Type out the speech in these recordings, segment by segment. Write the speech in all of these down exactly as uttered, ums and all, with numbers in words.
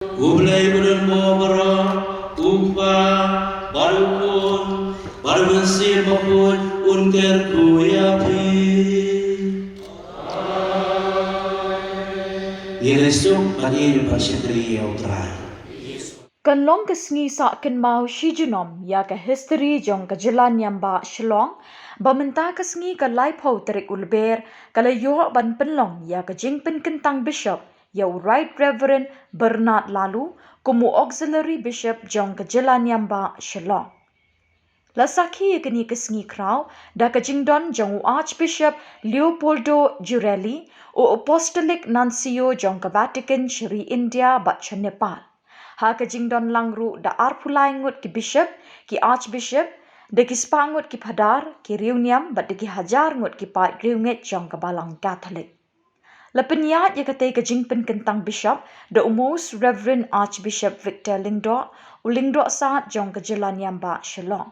U Blei ba don bor baroh, u Kpa, bad u Khun, bad u Mynsiem Bakhuid, un kyrkhu ïa phi. Ïa la suk bad ïa la shakri ïa u Trai. Kan long ka sngi sah kynmaw shi junom ïa ka history jong ka jylla Niam Bah Shillong, ba mynta ka sngi ka laiphew tarik u Lber, ka la ïoh ban pynlong ïa ka jingpynkyntang Bishop ïa u Right Reverend Bernard Laloo kum u Auxiliary Bishop jong ka jylla Niam Bah Shillong. La sakhi ïa kane ka sngi khraw da ka jingdon jong u Archbishop Leopoldo Girelli, u Apostolic Nuncio jong ka Vatican sha ri India bad sha Nepal. Ha ka jingdon lang ruh da arphew lai ngut ki bishop, ki archbishop, da ki spah ngut ki phadar, ki riewniam bad da ki hajar ngut ki paid riewngeit jong ka Balang Katholik. La pynïaid ïa katei ka jingpynkyntang Bishop da u Most Reverend Archbishop Victor Lyngdoh, u Lyngdoh Sad jong ka jylla Niam Bah Shillong.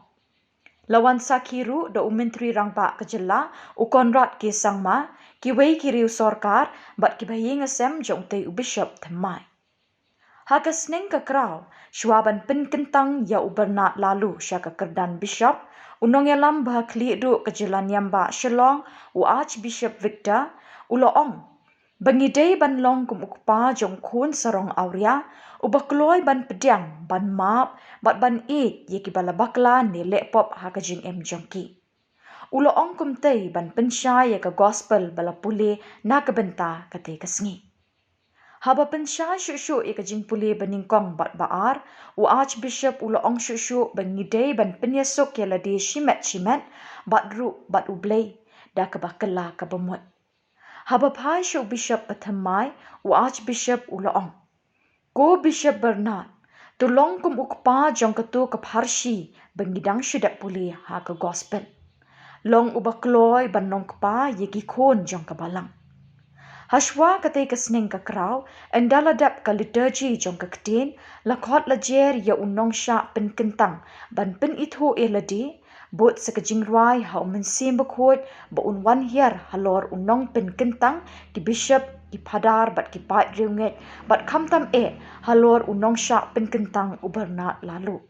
La wan sakhi ruh da u Myntri Rangbah ka jylla, u Conrad K Sangma, kiwei ki riew sorkar bad kiba ïing ïasem jong utei u Bishop thymmai. Ha ka sneng ka khraw, shuwa ban pynkyntang ïa u Bernard Laloo sha ka kyrdan Bishop, u nongïalam ba ha khlieh duh ka jylla Niam Bah Shillong, u Archbishop Victor, u la ong ba ngi dei ban long kum u kpa jong u khun sarong awria, uba kloi ban pdiang, ban map bad ban ïeit ïa kiba la bakla ne leh pop ha ka jingim jong ki. U la ong kumtei ban pynshai ïa ka gospel ba la pule na ka bynta katei ka sngi. Haba pynshai shuh shuh ïa ka jingpule ba nyngkong bad ba ar, u Archbishop u la ong shuh shuh ba ngi dei ban pynïasuk ïa lade shimet shimet bad ruh bad U Blei da kaba kylla kaba mut. Haba phai sha u Bishop ba thymmai, u Archbishop u la ong, ko Bishop Bernard, to long kum u kpa jong kato ka pharshi ba ngi dang shu dep pule ha ka gospel. Long uba kloi ban long kpa ïa ki khun jong ka Balang. Hashwa katei ka sneng ka khraw, ynda la dep ka liturgy jong ka ktien, la khot la jer ïa u nongshah pynkyntang ban pynithuh ïa lade, bud sa ka jingrwai ha u Mynsiem Bakhuid ba un wan hiar halor u nongpynkyntang, ki bishop, ki phadar bad ki paid riewngeit, bad khamtam eh halor u nongshah pynkyntang u Bernard Laloo.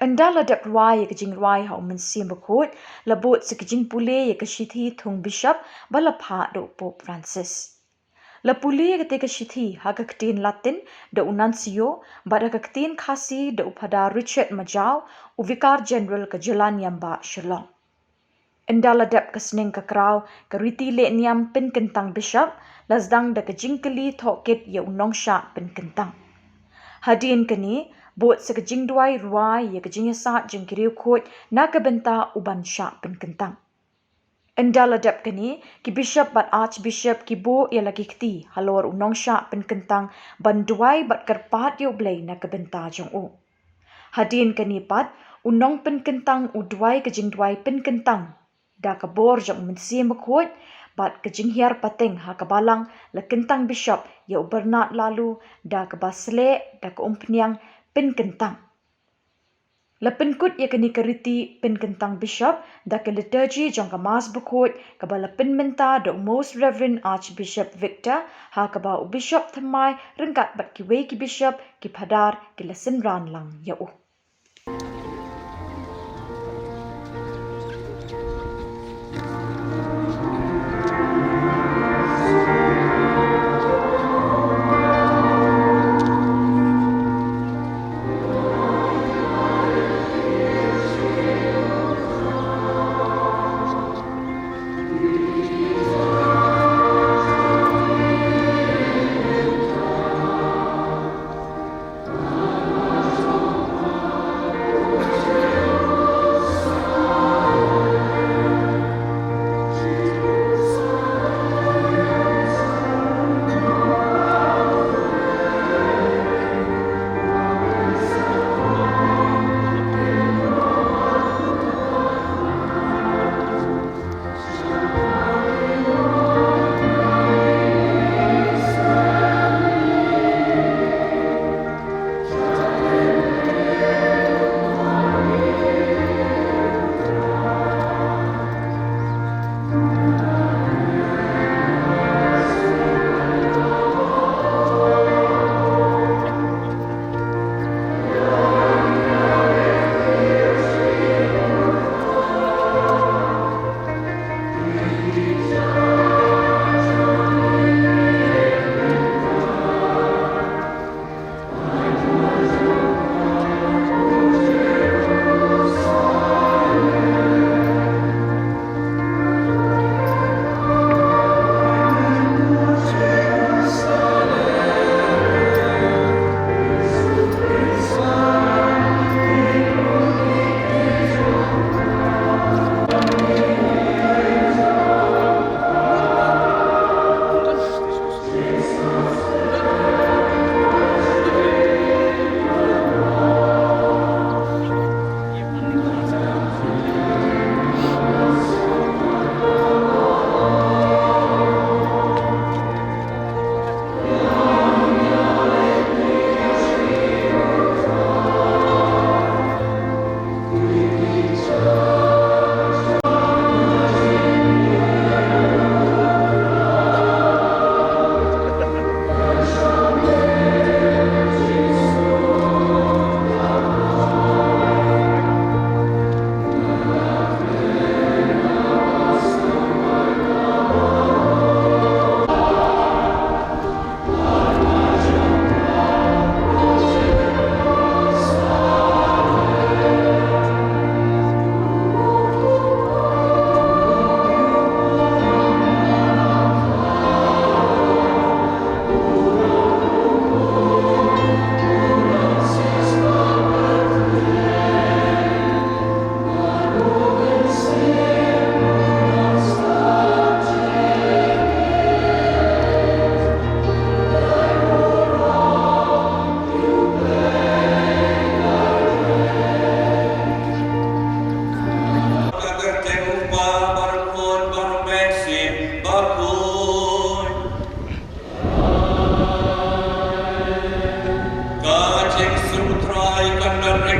Ynda la dep rwai ïa ka jingrwai ha u Mynsiem Bakhuid, la bud sa ka jingpule ïa ka shithi thung Bishop ba la phah da u Pope Francis. La pule ïa katei ka shithi ha ka ktien Latin da u Nuncio bad ha ka ktien Khasi da u Phadar Richard Majaw, u Vikar General ka jylla Niam Bah Shillong. Ynda la dep ka sneng ka khraw, ka riti leh niam pynkyntang Bishop la sdang da ka jingkylli thohkit ïa u nongshah pynkyntang. Hadien kane, bud sa ka jingduwai rwai ïa ka jingïasaid jong ki riewkhuid na ka bynta u ban shah pynkyntang. Ynda la dep kane, ki bishop bad archbishop ki buh ïa la ki kti halor u nongshah pynkyntang ban duwai bad kyrpad ïa U Blei na ka bynta jong u. Hadien kane pat, u nongpynkyntang u duwai ka jingduwai pynkyntang da ka bor jong u Mynsiem Bakhuid bad ka jinghiar pateng ha ka Balang, la kyntang Bishop ïa u Bernard Laloo da kaba sleh da ka umphniang pynkyntang. La pynkut ïa kane ka riti pynkyntang Bishop da ka liturgy jong ka Mass Bakhuid kaba la pynmynta da u Most Reverend Archbishop Victor, ha kaba u Bishop thymmai ryngkat bad kiwei ki bishop, ki phadar, ki la synran lang ïa u.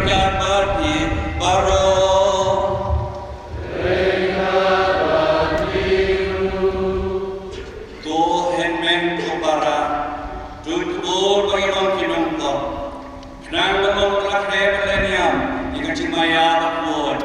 Ïa bad ïa baroh. To hynmen to para, to ïoh ba ngin long ki nongpop, khnang ba ngin ïoh ban khleh bad leh niam ïa ka jingmaïa bakhuid.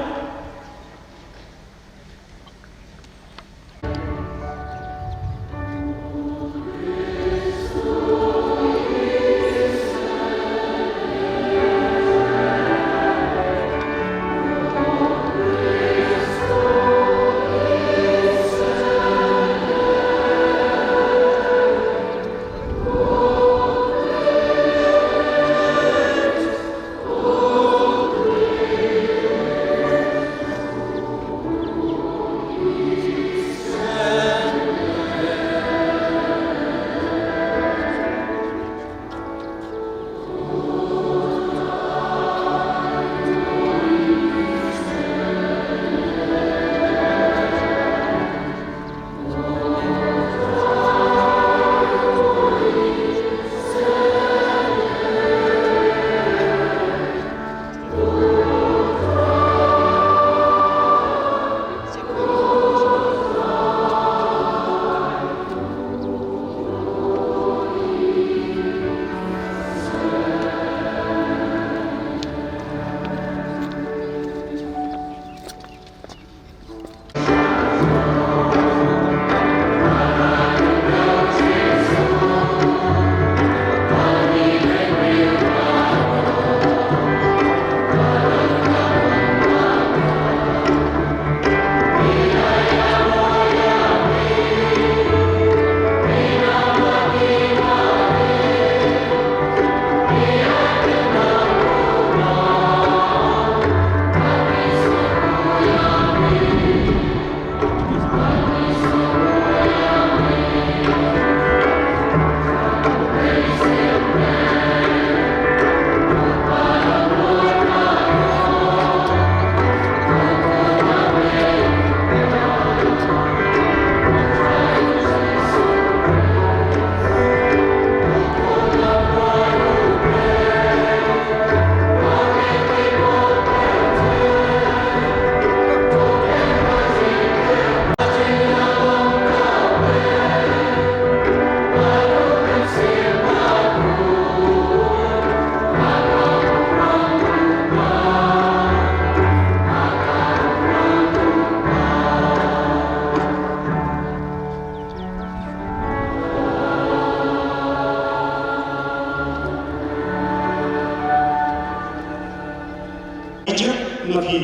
Ijip na phi.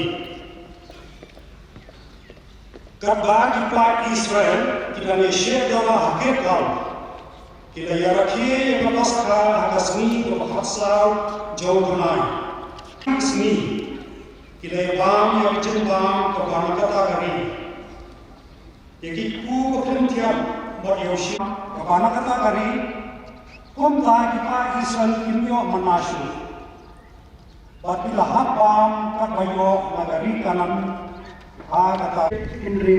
Katba ki paid Israel ki dang ïasheh dohkha ha Gilgal, ki la ïarakhe ïa ka Paskha ha ka sngi kaba khatsaw jong u bnai. Sngi ki la ïabam ïa ka jingbam kaba na kata ka ri. Ïa ki kpu ba khlem thiah bad ïa u shyiap kaba na kata ka ri. Kumta ki paid Israel kim ïoh manna shuh. Bad ki la hap bam katba ïoh na ka ri Kanaan ha kata ka ri.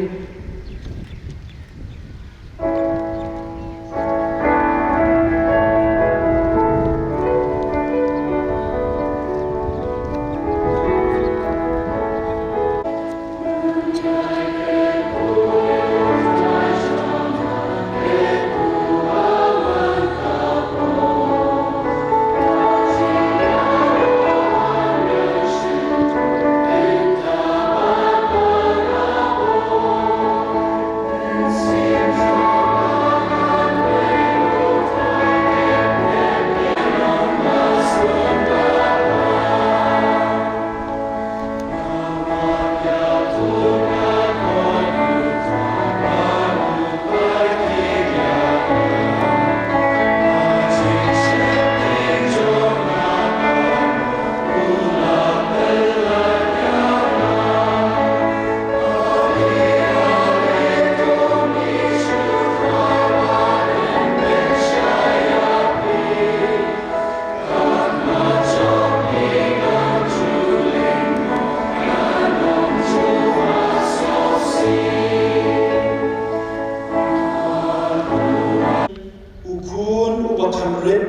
U khun uba khamrit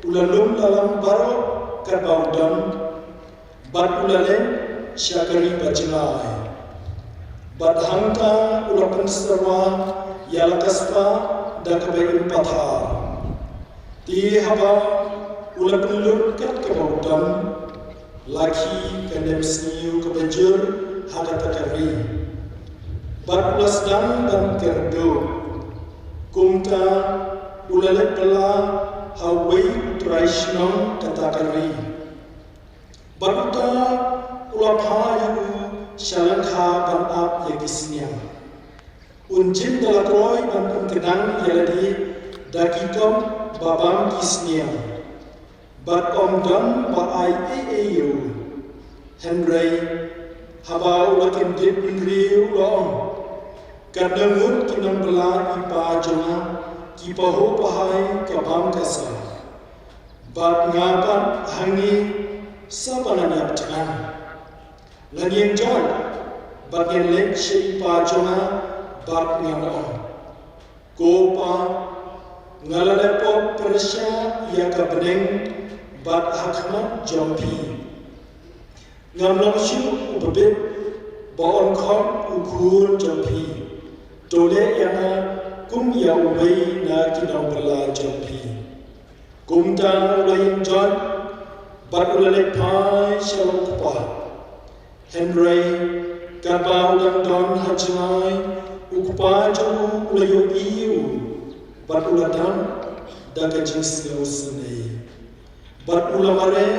u la lum la lang baroh katba u don. Bad u la leit sha ka ri ba jngai. Bad hangta u la pynsyrwa ïa la ka spah da kaba im pathar. Te haba u la pynlut kat kaba u don, la khie ka nep sniew kaba jur ha kata ka ri. Bad u la sdang ban kyrduh. Kumta u la leit bylla ha uwei u trai shnong kata ka ri. Bad uta u la phah ïa u sha lyngkha ban ap ïa ki sniang. Un jin da la kloi ban pynkdang ïa lade da ki kop ba bam ki sniang. Bad ym don ba ai ei ei ïa u. Hynrei haba u la kyndit bynriew u la ong, katno ngut ki nongbylla i pa jong nga ki pahuh pahai ka bam ka sa. Bad nga pat hangne sa ba ngan ïap thngan. Ngan ïeng jot bad ngan leit sha i pa jong nga bad ngan ong, ko pa, nga la leh pop pyrshah ïa ka bneng bad ha khmat jong phi. Ngam long shuh u bit ba un khot u khun jong phi. To leh ïa nga kum ïa uwei na ki nongbylla jong phi. Kumta u la ïeng jot bad u la leit phai sha u kpa. Hynrei katba u dang don ha jngai, u kpa jong u u la ïohi ïa u bad u la dap da ka jingsngewsynei. Bad u la mareh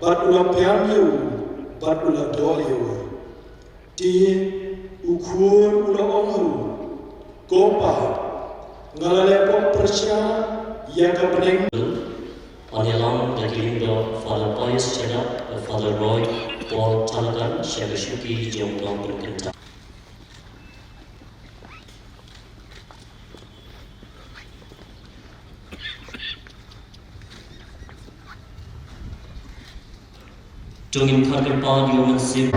bad u la biang ïa u bad u la doh ïa u. Te u khun u la ong ha u, ko pa, nga la leh pop pyrshah ïa ka bneng. On ïalam da ki lyngdoh Father Pius Chedak bad Father Roy Paul Talakan sha ka shuki jong u nongpynkynta. To ngin khar kyrpad ïa u Mynsiem.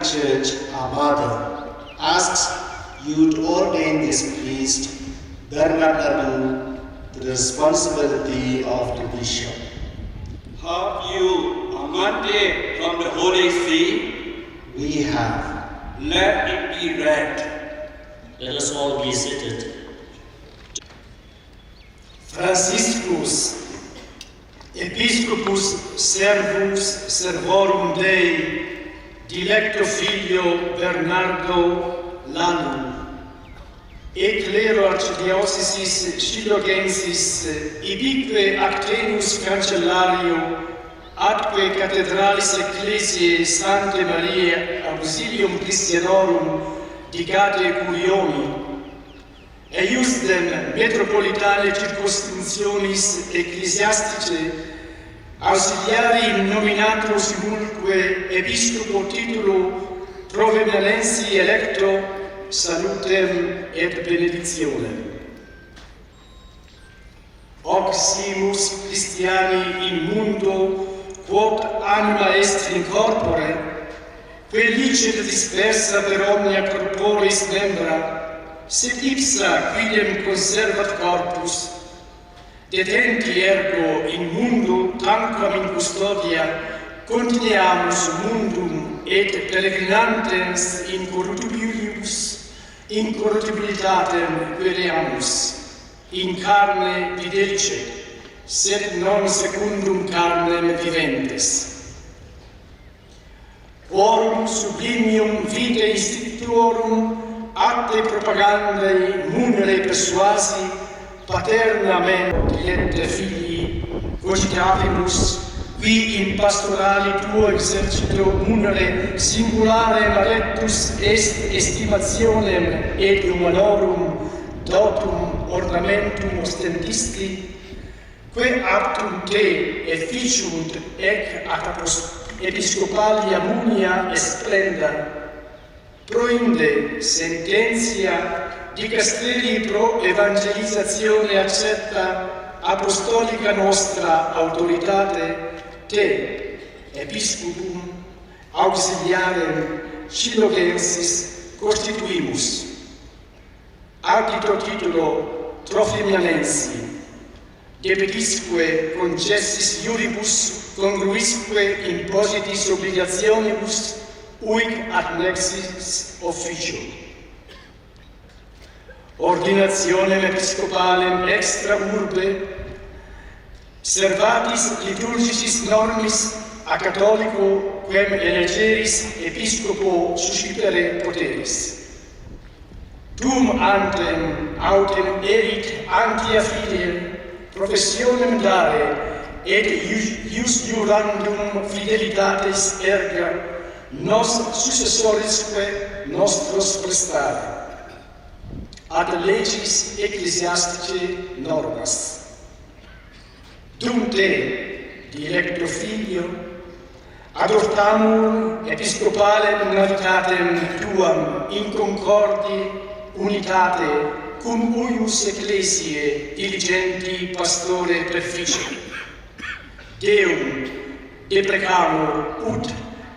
Church, our mother, asks you to ordain this priest, Bernard Adu, to the responsibility of the bishop. Have you a mandate from the Holy See? We have. Let it be read. Let us all be seated. Franciscus, Episcopus servus servorum Dei, dilecto filio Bernardo Lanum, et clero archdiocesis Shilogensis, ibique Actenus cancellario, atque cathedralis ecclesiae Sanctae Mariae ausilium Christianorum dicate curioni, eiusdem metropolitanae circumscriptionis ecclesiasticae ausiliari nominato simulcue episcopo titulo Provenanensi electo, salutem et benedictionem. Hoc simus Christiani in mundo, quod anima est in corpore, quae licet dispersa per omnia corporis membra, sed ipsa quidem conservat corpus. Detenti ergo in mundo tanquam in custodia, contineamus mundum et peregrinantens incorruptibilibus incorruptibilitatem quereamus, in carne videcit, sed non secundum carnem viventes. Forum Sublimium Vitae Institutorum ad te propagandae munere persuasi paternam, et filii cogitavimus, qui in pastorali tuo exercito munere singularem adeptus est estimationem et humanorum dotum ornamentum ostentisti, quae aptum te efficiunt ec ad apos-, episcopalia munia esplenda. Proinde sententia dicasterii pro evangelizatione accepta apostolica nostra auctoritate, te episcopum auxiliarem Shilogensis constituimus. Addito titulo Tropimianensi, debitisque concessis iuribus congruisque impositis obligationibus, uic ad nexis officio. Ordinationem episcopalem extra urbe servatis liturgicis normis a catholico quem elegeris episcopo suscipere poteris. Tum antem autem erit antia fidem professionem dare, et ius, ius iurandum fidelitatis erga nos successorisque nostros prestare. Ad leges ecclesiasticae normas. Dum te, dilecto filio, adoptamur episcopalem navitatem tuam in concordi unitate cum huius ecclesiae diligenti pastore perficie. Deum deprecamur ut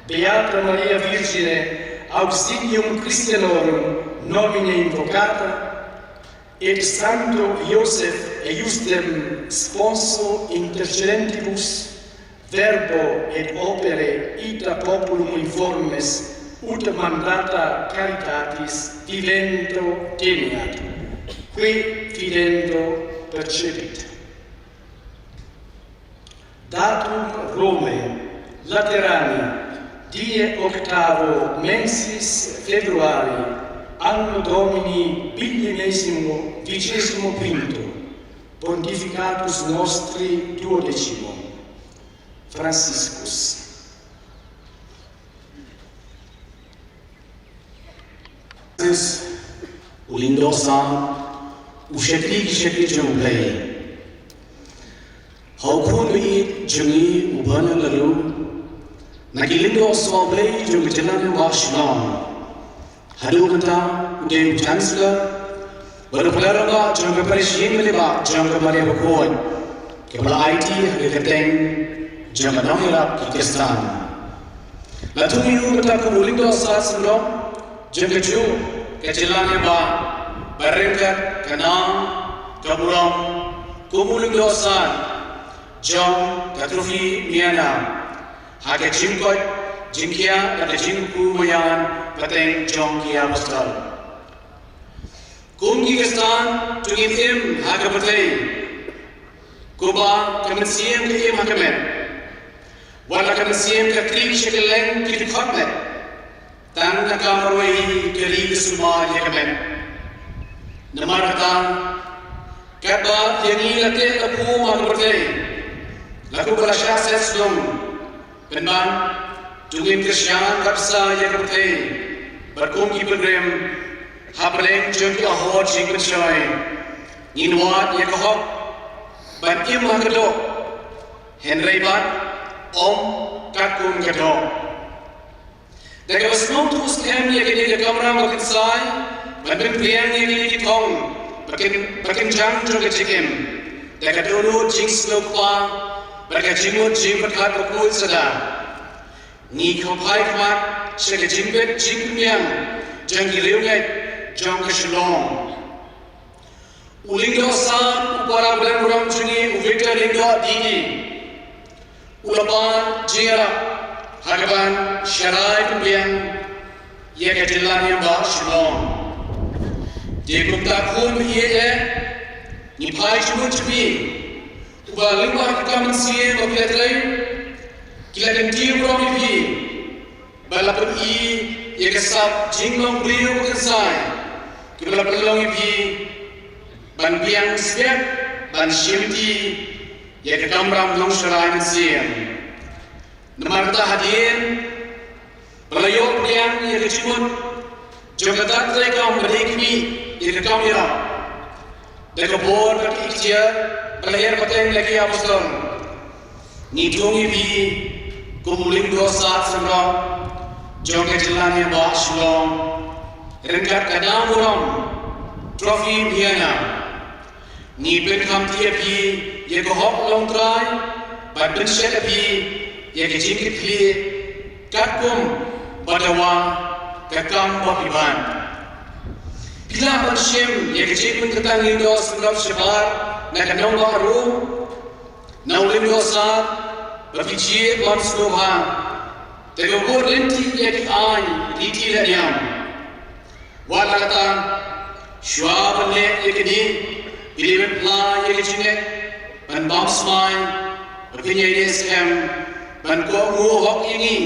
Beata Maria Virgine auxilium Christianorum nomine invocata, et sancto Ioseph eiusdem sponso intercedentibus, verbo et opere ita populum informes ut mandata caritatis vivendo teneat, qui fidendo percepit. Datum Romae, Laterani, die octavo mensis Februari, anno Domini billinesimo vigesimo quinto, pontificatus nostri duodecimo. Franciscus. Francis, u lyngdoh san, u shakri ki shakri jong U Blei. Ha u khun ba ïeit jong ngi u Bernard Lalu, na ki lyngdoh sngewbha Blei jong ka jylla ne ba Shillong. Haduh mynta u dei u Chancellor bad u Palar Rangbah jong ka Parish Ïing Rangbah jong ka Maria Bakhuid, kaba la aiti ha ka kyrteng jong ka Nongïarap ki Khristan. La thung ïa u mynta kum u lyngdoh san synrop jong kajuh ka jylla ne ba, ba ryngkat ka nam ka burom kum u lyngdoh san jong ka Trophy Miana ha ka jingkoit jingkhiah da ka jingkyrkhu maïan pateng jong ki apostol. Kum ki Khristan to ngin im ha ka pyrthei kumba ka mynsiem ka im ha ka met. Wat la ka mynsiem ka kri sha kylleng ki dkhot met, tang ka kam marwei ka ri ka sumar ïa ka met. Namar kata, katba ïa ngi la teh la pum ha ka pyrthei, la kumba la shah set shnong, pynban to ngin kyrshan bapsa ïa ka pyrthei bad kum ki pilgrim hapdeng jong ki ahor jingpynshoi, ngin wad ïa ka hok ban im ha ka doh, hynrei bad ym katkum ka doh. Da kaba sngewthuh skhem ïa kane ka kamram ba kynsai ban pynpriang ïa kine ki thong ba kyn, ba kynjang jong ka jingim, da ka dohnud jingsngewkpa bad ka jingmut jingpyrkhat bakhuid sada, ngi khawphai khmat sha ka jingbit jingpynbiang jong ki riewngeit jong ka Shillong. U lyngdoh san u para brethren jong ngi u Victor Lyngdoh Didi u la pan jingïarap ha kaban sharai pynbiang ïa ka jylla niam ba Shillong. Te kumta khun ba ïeit eh, ngi phai jingmut jong phi uba lyngba ka kam mynsiem ba phi la trei, ki la kyntiew burom ïa phi bad la Ïa ka sap jinglong briew ba kynsai kiba la pynlong ïa phi ban biang sbiang ban shimti ïa ka kamram nongsharai mynsiem. Namar kata hadien ba la ïoh pdiang ïa ka jingmut jong ka dak trai kam ba dei kmie ïa ka kam ïarap da ka bor bad ka ikhtiar ba la hiar pateng na ki apostol, ngi thung ïa phi kum u lyngdoh sap symbai jong ka jylla Niam Bah Shillong ryngkat ka dang burom trophy Miana. Ngi pynkham ïa phi ïa ka hok long trai bad pynshet ïa phi ïa ka jingkitkhlieh katkum ba dawa ka kam ba phi ban. Phi lah ban shim ïa ka jingpynkyntang lyngdoh sngewbha shabar na ka nongbah Rom na u lyngdoh sap ba phi jied ban sngewbha. Te ka bor lynti ïa ki aiñ lynti la niam. Wat la kata, shuwa ban leh ïa kine, phi dei ban pla ïa ka jingngeit ban bam smai ba phin ïai leh skhem ban kohnguh hok ïa ngi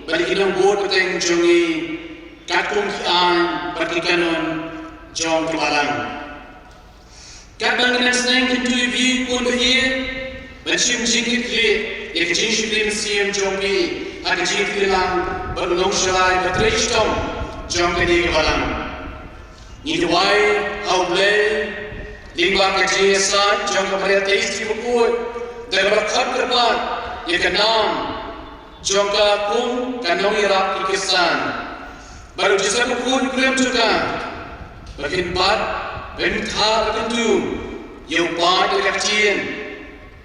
bad ïa ki nongbud pateng jong ngi katkum ki aiñ bad ki kanun jong ka balang. Katba ngi nang sneng kyntu ïa phi khun ba ïeit ban shim jingkitkhlieh ïa ka jingshakri mynsiem jong phi ha ka jingkyrpang bad u nongsharai ba trei shitom jong kane ka balang. Ngi duwai ha U Blei lyngba ka jingïasaid jong ka Maria Theisotti bakhuid da kaba la khot kyrpad ïa ka nam jong ka kum ka nongïarap ki Khristan. Bad u Joseph bakhuid u kren jong ka ba kin bat ban tha ba kin tu ïa u paid ïa ka ktien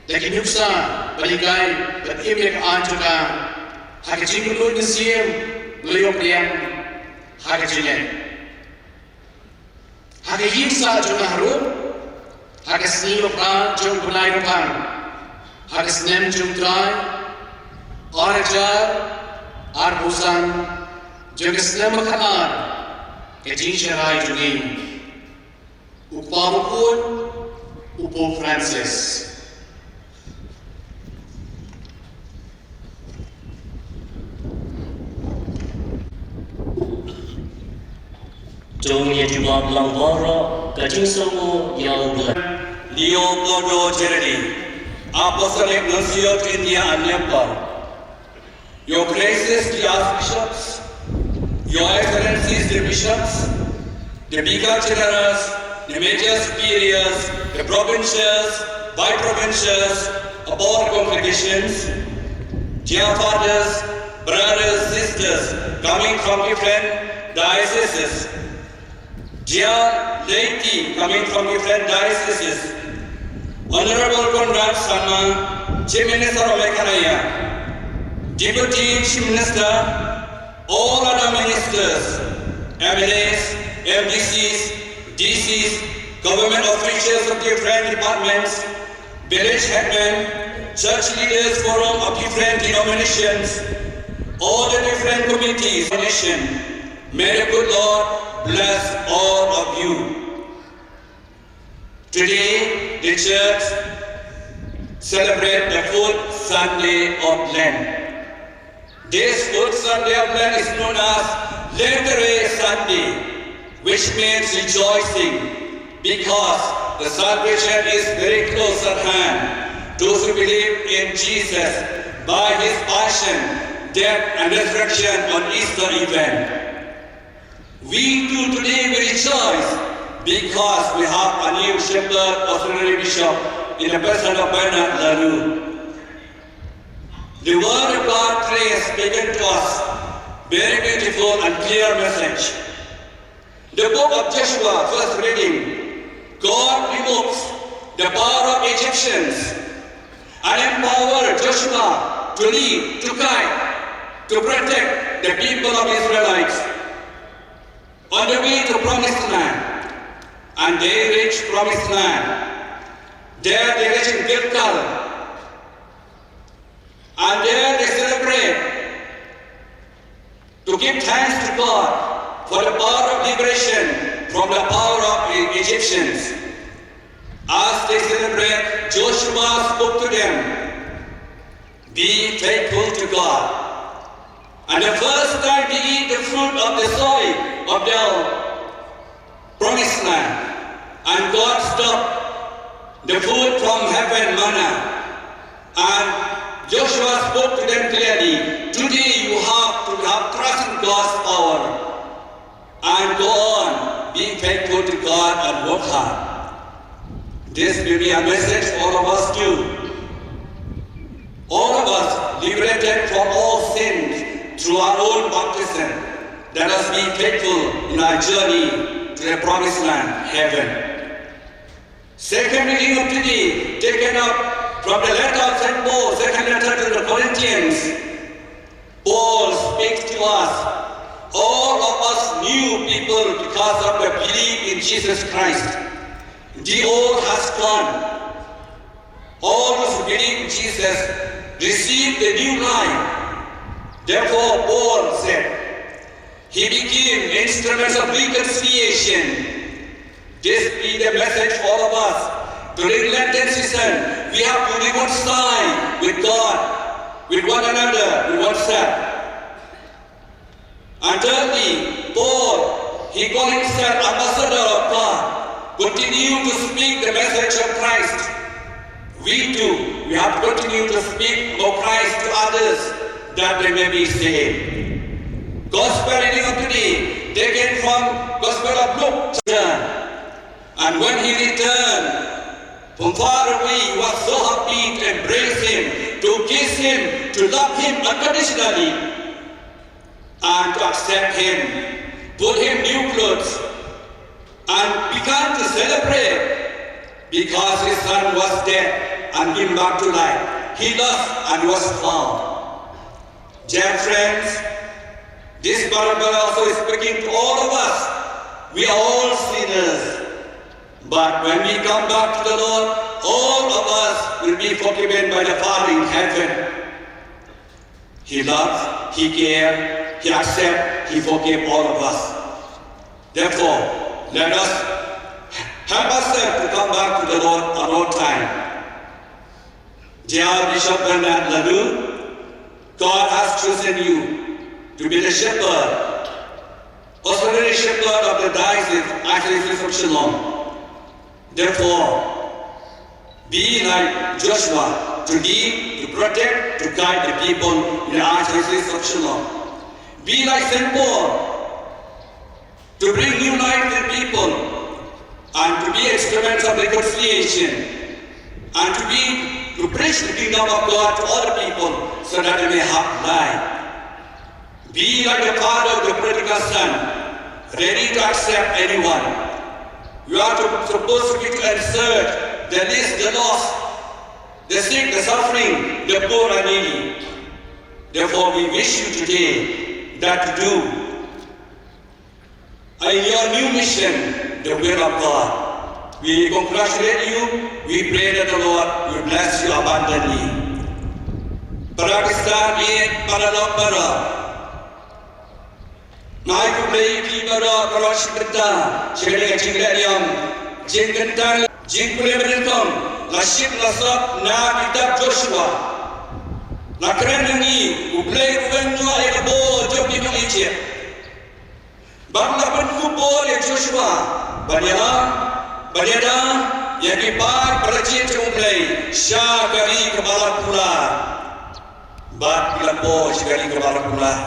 da ki nuksa ba hikai bad im ïa ka aiñ jong ka ha ka jingkyrkhu mynsiem. Ngi la ïoh pdiang ha ka jingngeit. Ha ka ïing sah jong nga harum, ha ka sngi ba phra jong u bnai Rymphang, ha ka snem jong u Trai ar hajar arphew san, jong ka snem ba khatar ka jingshakri jong ngi, u Kpa Bakhuid, u Pope Francis. To ngin ïa jubab lang baroh ka jingsngewnguh ïa U Blei. Leo Theodore Jaracz, Apostolic Nuncio to India and Nepal. Your Graces, the Archbishops, Your Excellencies, the Bishops, the Vicar Generals, the Major Superiors, the Provincials, Vice Provincials of all congregations, dear fathers, brothers, sisters coming from different dioceses, dear laity coming from different dioceses, Honorable Conrad Sangma, Chief Minister of Meghalaya, Deputy Chief Minister, all other ministers, M L As, M D Cs, D Cs, government officials of different departments, village headmen, church leaders, forum of different denominations, all the different committees, nation. May the good Lord bless all of you. Today, the church celebrates the fourth Sunday of Lent. This fourth Sunday of Lent is known as Lenterae Sunday, which means rejoicing, because the salvation is very close at hand. Those who believe in Jesus by his passion, death, and resurrection on Easter event. We too today we rejoice because we have a new shepherd, auxiliary bishop, in the person of Bernard Laru. The word of God today has spoken to us very beautiful and clear message. The book of Joshua, first reading, God removes the power of Egyptians and empower Joshua to lead, to guide, to protect the people of Israelites on the way to promised land. And they reach promised land. There they reach in Gilgal. And there they celebrate to give thanks to God for the power of liberation from the power of the Egyptians. As they celebrate, Joshua spoke to them, "Be faithful to God. And the first time they eat the fruit of the soil of the promised land. And God stopped the food from heaven, manna. And Joshua spoke to them clearly, "Today you have to have trust in God's power and go on, be faithful to God and work hard." This will be a message for all of us too. All of us liberated from all sins through our own baptism. Let us be faithful in our journey to the promised land, heaven. Second reading of today, taken up from the letter of Saint Paul, second letter to the Corinthians. Paul speaks to us. All of us new people because of the belief in Jesus Christ. The old has gone. All those who believe in Jesus receive the new life. Therefore, Paul said, "He became instruments of reconciliation." This be the message for all of us. During Lenten season, we have to reconcile with God, with one another, with oneself. And thirdly, Paul, he called himself ambassador of God, continue to speak the message of Christ. We too, we have to continue to speak about Christ to others that they may be saved. Gospel reading of today, taken from Gospel of Luke. And when he returned from far away, he was so happy to embrace him, to kiss him, to love him unconditionally, and to accept him, put him new clothes, and began to celebrate because his son was dead and came back to life. He lost and was found. Dear friends, this parable also is speaking to all of us. We are all sinners. But when we come back to the Lord, all of us will be forgiven by the Father in heaven. He loves, He cares, He accepts, He forgives all of us. Therefore, let us help ourselves to come back to the Lord at all time. Dear Bishop Bernard Ladu, God has chosen you to be the shepherd, auxiliary shepherd of the diocese, Archdiocese of Shillong. Therefore, be like Joshua to lead, to protect, to guide the people in the Archdiocese of Shillong. Be like Saint Paul to bring new life to people and to be instruments of reconciliation and to be to preach the kingdom of God to other people so that they may have life. Be like the father of the prodigal son, ready to accept anyone. You are to, supposed to be to insert the least, the lost, the sick, the suffering, the poor and needy. Therefore, we wish you today that to do in your new mission the will of God. We congratulate you. We pray that the Lord will bless you abundantly. Para Khristan, para lok para. Ngai khublei ïa phi baroh, baroh shi kynta, shi kynta ka jingïalam, jingkynta, jingkhublei ba nyngkong, la shit la sop na kitab Joshua. La kren ïa ngi, U Blei u wan noh ïa ka bor jong ki nong Egypt. Bad la pynkup bor ïa Joshua, ban ïalam, ban ïada ïa ki paid para jied jong U Blei sha ka ri kaba la kular. Bad ki la poi sha ka ri kaba la kular.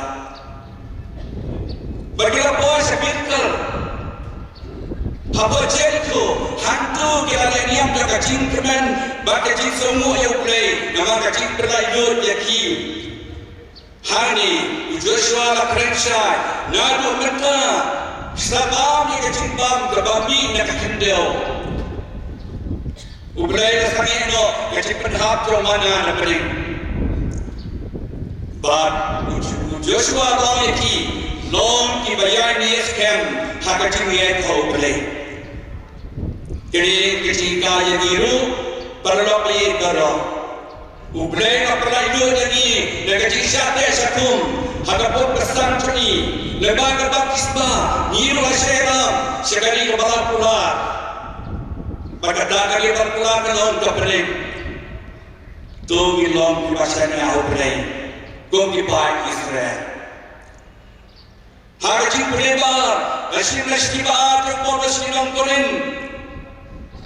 Bad ki la poi sha Bethel. Hapoh Jeriko, hangto ki la leh niam da ka jingkmen bad ka jingsngewnguh ïa U Blei, namar ka jingpynlait lut ïa ki. Hangne u Joshua la kren shai, naduh mynta sa bam ïa ka jingbam kaba mih na ka khyndew. U Blei la sangeh noh ïa ka jingpynhap jong manna na pdeng. Bad u, u Joshua la ong ïa ki, long kiba ïaineh skhem ha ka jingngeit ha U Blei. Kane ka jinghikai ïa ngi ruh, paralok ïeit baroh. U Blei u la pynlait lut ïa ngi da ka jingshah teh shah kum ha ka pop ka sam jong ngi. Lyngba ka baptisma ngi ruh la shah ïalam sha ka ri kaba la kular. Bad kata ka ri kaba la kular ka long ka pdeng. To ngin long kiba shaniah ha U Blei kum ki paid Israel. Ha ka jingpynlong ba, ka jingpynlong ba, ka por ka jingpynlong Korinth.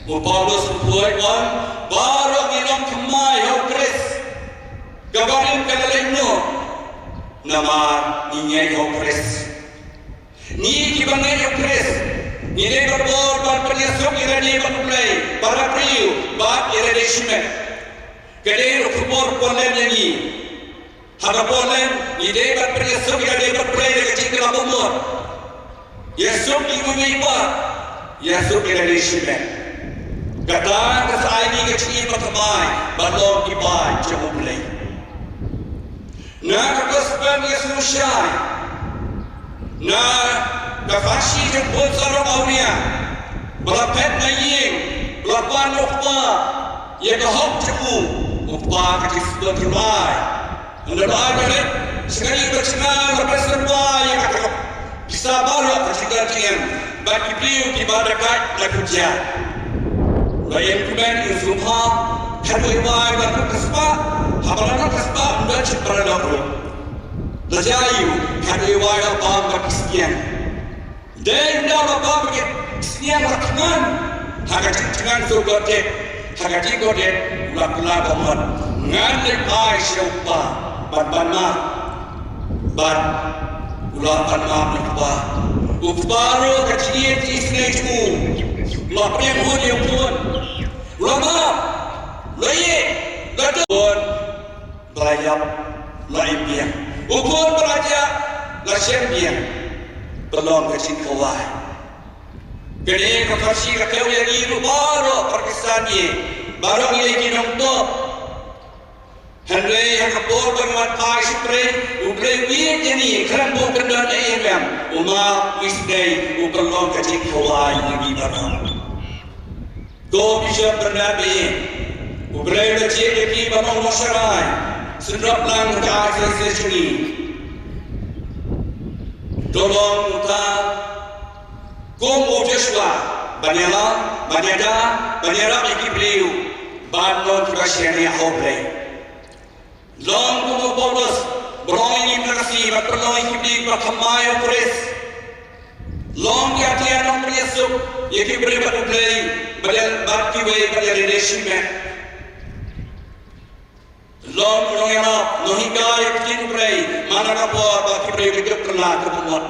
U Paulus u pyrkhat wan, baroh ngi long thymmai ha u Khrist. Ka barim ka la leit noh. Namar ngi ngeit ha u Khrist. Ngi kiba ngeit ha u Khrist. Ngi dei ban bor ban pynïasuk ïa lade bad U Blei, para briew, bad ïa lade shimet. Ka dei ruh ka khubor pynlong ïa ngi. Ha ka por lem, ngi dei ban pynïasuk ïa lade bad U Blei da ka jingkhlaiñ bymjukut. Ïasuk ïa u mei u pa, ïasuk ïa lade shimet. Kata ka sa ai ngi ka jingim bathymmai, ban long ki paid jong U Blei. Na ka gospel ïa u Yeshu Mashiah. Na ka pharshi jong u khun sarong awria. Ba la phet na ïing, ba la pan u kpa, ïa ka hok jong u, u kpa ka jingsngewthuh jong u. Ynda la ai ba leit, sngewthuh ba jingngeit la pynshai ïa kata ka pisa baroh ka jingkyrkhu jingem, bad ki briew kiba da kait la kujia. La ïeng kumne ïa u sngewbha, haduh ïa wai ba lut ka spah, haba la lut ka spah, ym don shuh ba la lok ruh. La jia ïa u, haduh ïa wai la bam bad ki sniang. Dei ynda la bam bad ki sniang la thngan. Ha ka jingthngan shu kordit. Ha ka jingkordit u la kylla ba mut ngan leit ai sha u kpa ban pan map. Bad u la pan map ïa u kpa. U kpa ruh ka jingïeit isynei jong u. U la pdiang hun ïa u khun. U la map. U la ïeit. U la don. Ba la ïap, la im biang. U khun ba la jah, la shem biang. Pynlong ka jingkhawai. Kane ka pharshi ka kiew ïa ngi ruh baroh para Khristan ngi. Baroh ngi ki nongpop. Hynrei ha ka por ba ngi wan phai sha U Blei, U Blei u ïeit ïa ngi, khlem buh kyndon ei ei ruh. U map, u isynei, u pynlong ka jingkhawai ïa ngi baroh. Ko Bishop Bernard Beiñ, U Blei u la jied ïa phi ban long nosharai, synrop lang ka I C C jong ngi. To long uta kum u Joshua, ban ïalam, ban ïada, ban ïarap ïa ki briew, ban long kiba shaniah ha U Blei. Long kum u Paulus, ba long ïa ngi mynta ka sngi, bad pynlong ïa ki briew ba thymmai ha u Khrist. Long ïa ki nongpynïasuk, ïa ki briew bad U Blei, bad ïa, bad kiwei, bad ïa lade shimet. Long u nongïarap, nonghikai ïa ka ktien U Blei, man la ka por ba ki briew ki duk kylla ka bamut.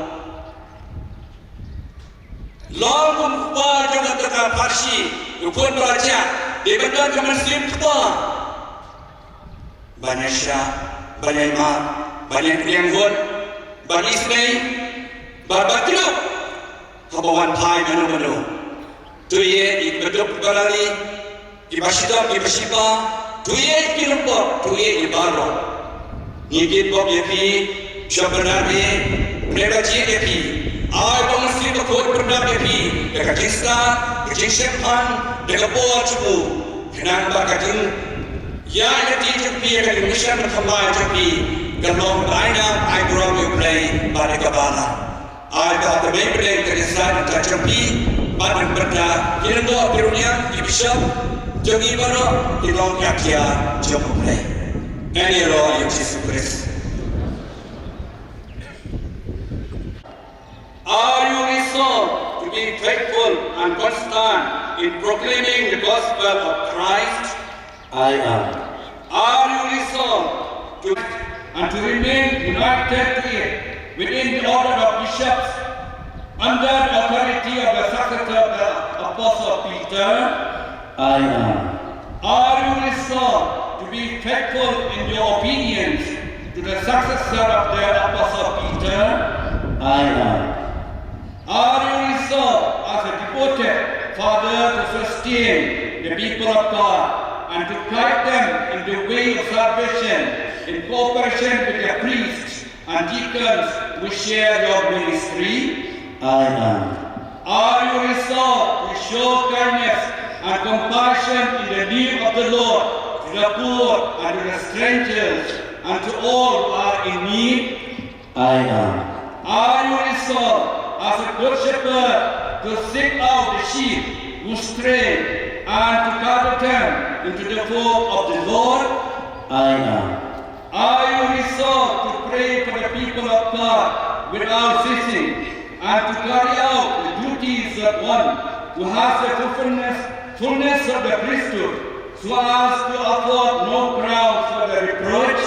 Long kum u kpa jong kata ka pharshi, u khun ba la jah, dei ban don ka mynsiem kpa. Ban ïashah, ban ïaimap, ban ïakynduh, ban isynei, ban, ban kynduh. Haba wan phai mano mano. To ïeit ïa kiba duk kiba la ri, kiba shitom kiba shipa, to ïeit ïa ki lyngkot, to ïeit ïa baroh. Ngi kyrpad ïa phi, Bishop Bernard Beiñ, U Blei un jied ïa phi. Ai ba u Mynsiem Bakhuid un pyndap ïa phi, da ka jingstad, ka jingshemphang, da ka bor jong u. Khnang ba ka jing Ïa, ïa ka jingïaid jong phi, ïa ka jingmih sha ka thymmai jong phi, kan long ba ai nam ai burom ïa U Blei bad ïa ka balang. Ai ba ka mei pdeng ka jingstad jong phi bad ka bynta ki lyngdoh ki rynïeng ki bishop jong ngi baroh kin long ki ktien jong U Blei. Ngi ïaroh ïa U Jisu Khrist. Are you resolved to be faithful and constant in proclaiming the gospel of Christ? I am. Are you resolved to and to remain united to it within the order of bishops under the authority of the successor of the Apostle Peter? I am. Are you resolved to be faithful in your obedience to the successor of the Apostle Peter? I am. Are you resolved as a devoted father to sustain the people of God and to guide them in the way of salvation in cooperation with the priests and deacons who share your ministry? I am. Are you resolved to show kindness and compassion in the name of the Lord to the poor and to the strangers and to all who are in need? I am. Are you resolved as a good shepherd to seek out the sheep who stray and to gather them into the fold of the Lord? I am. Are you resolved to pray for the people of God without ceasing, and to carry out the duties of one who has the fullness, fullness of the priesthood, so as to afford no ground for the reproach.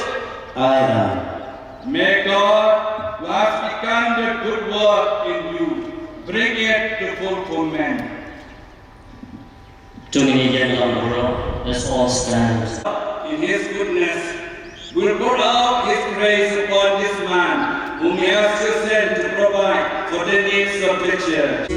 I am. May God, who has begun the good work in you, bring it to fulfillment. To ngin ïeng lang bro, let's all stand. In his goodness, will pour out his grace upon this man whom he has chosen to provide for the needs of the church.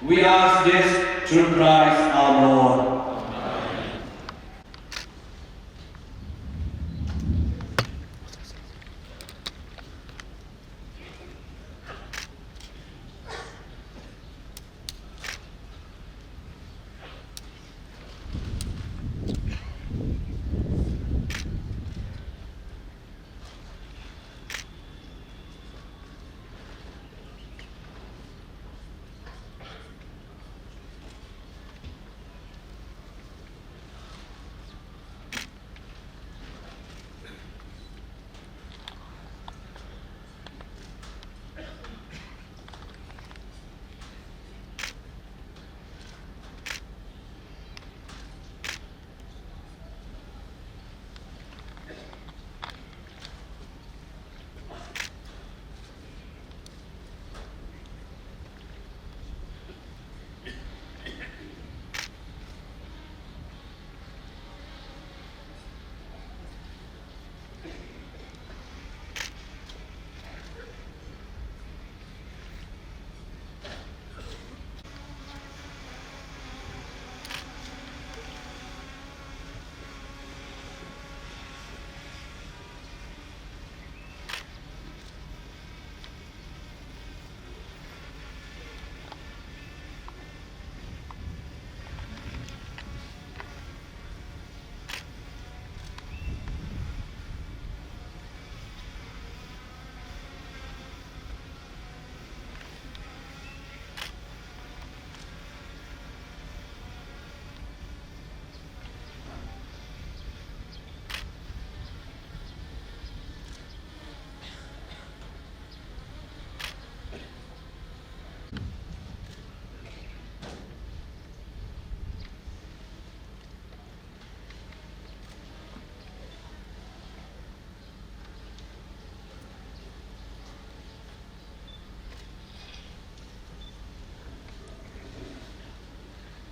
We ask this through Christ our Lord.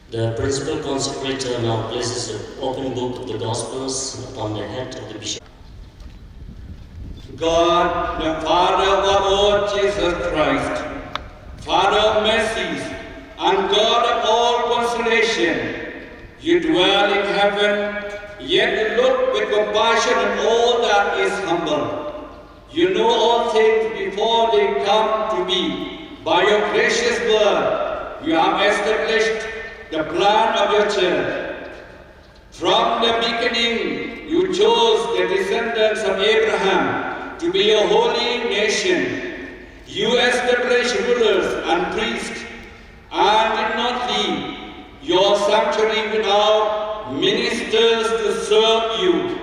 The principal consecrator now places the open book of the Gospels upon the head of the bishop. God, the Father of our Lord Jesus Christ, Father of mercies and God of all consolation, you dwell in heaven, yet you look with compassion on all that is humble. You know all things before they come to be. By your gracious word, you have established the plan of your church. From the beginning, you chose the descendants of Abraham to be a holy nation. You established rulers and priests, and did not leave your sanctuary without ministers to serve you.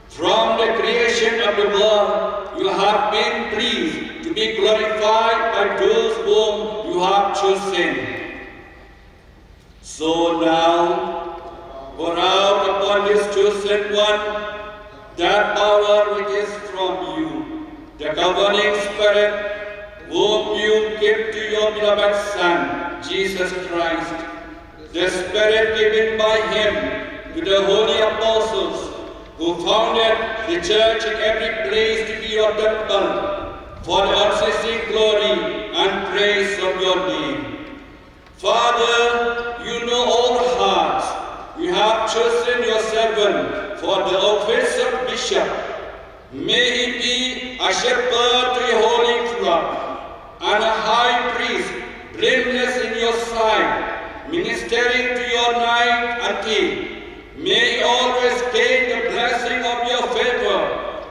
From the creation of the world, you have been pleased to be glorified by those whom you have chosen. So now, pour out upon this chosen one that power which is from you, the governing spirit, whom you gave to your beloved Son, Jesus Christ, the spirit given by him to the holy apostles, who founded the church in every place to be your temple, for the unceasing glory and praise of your name. Father, you know all hearts. You have chosen your servant for the office of bishop. May he be a shepherd to your holy flock and a high priest, blameless in your sight, ministering to your night and day. May he always gain the blessing of your favor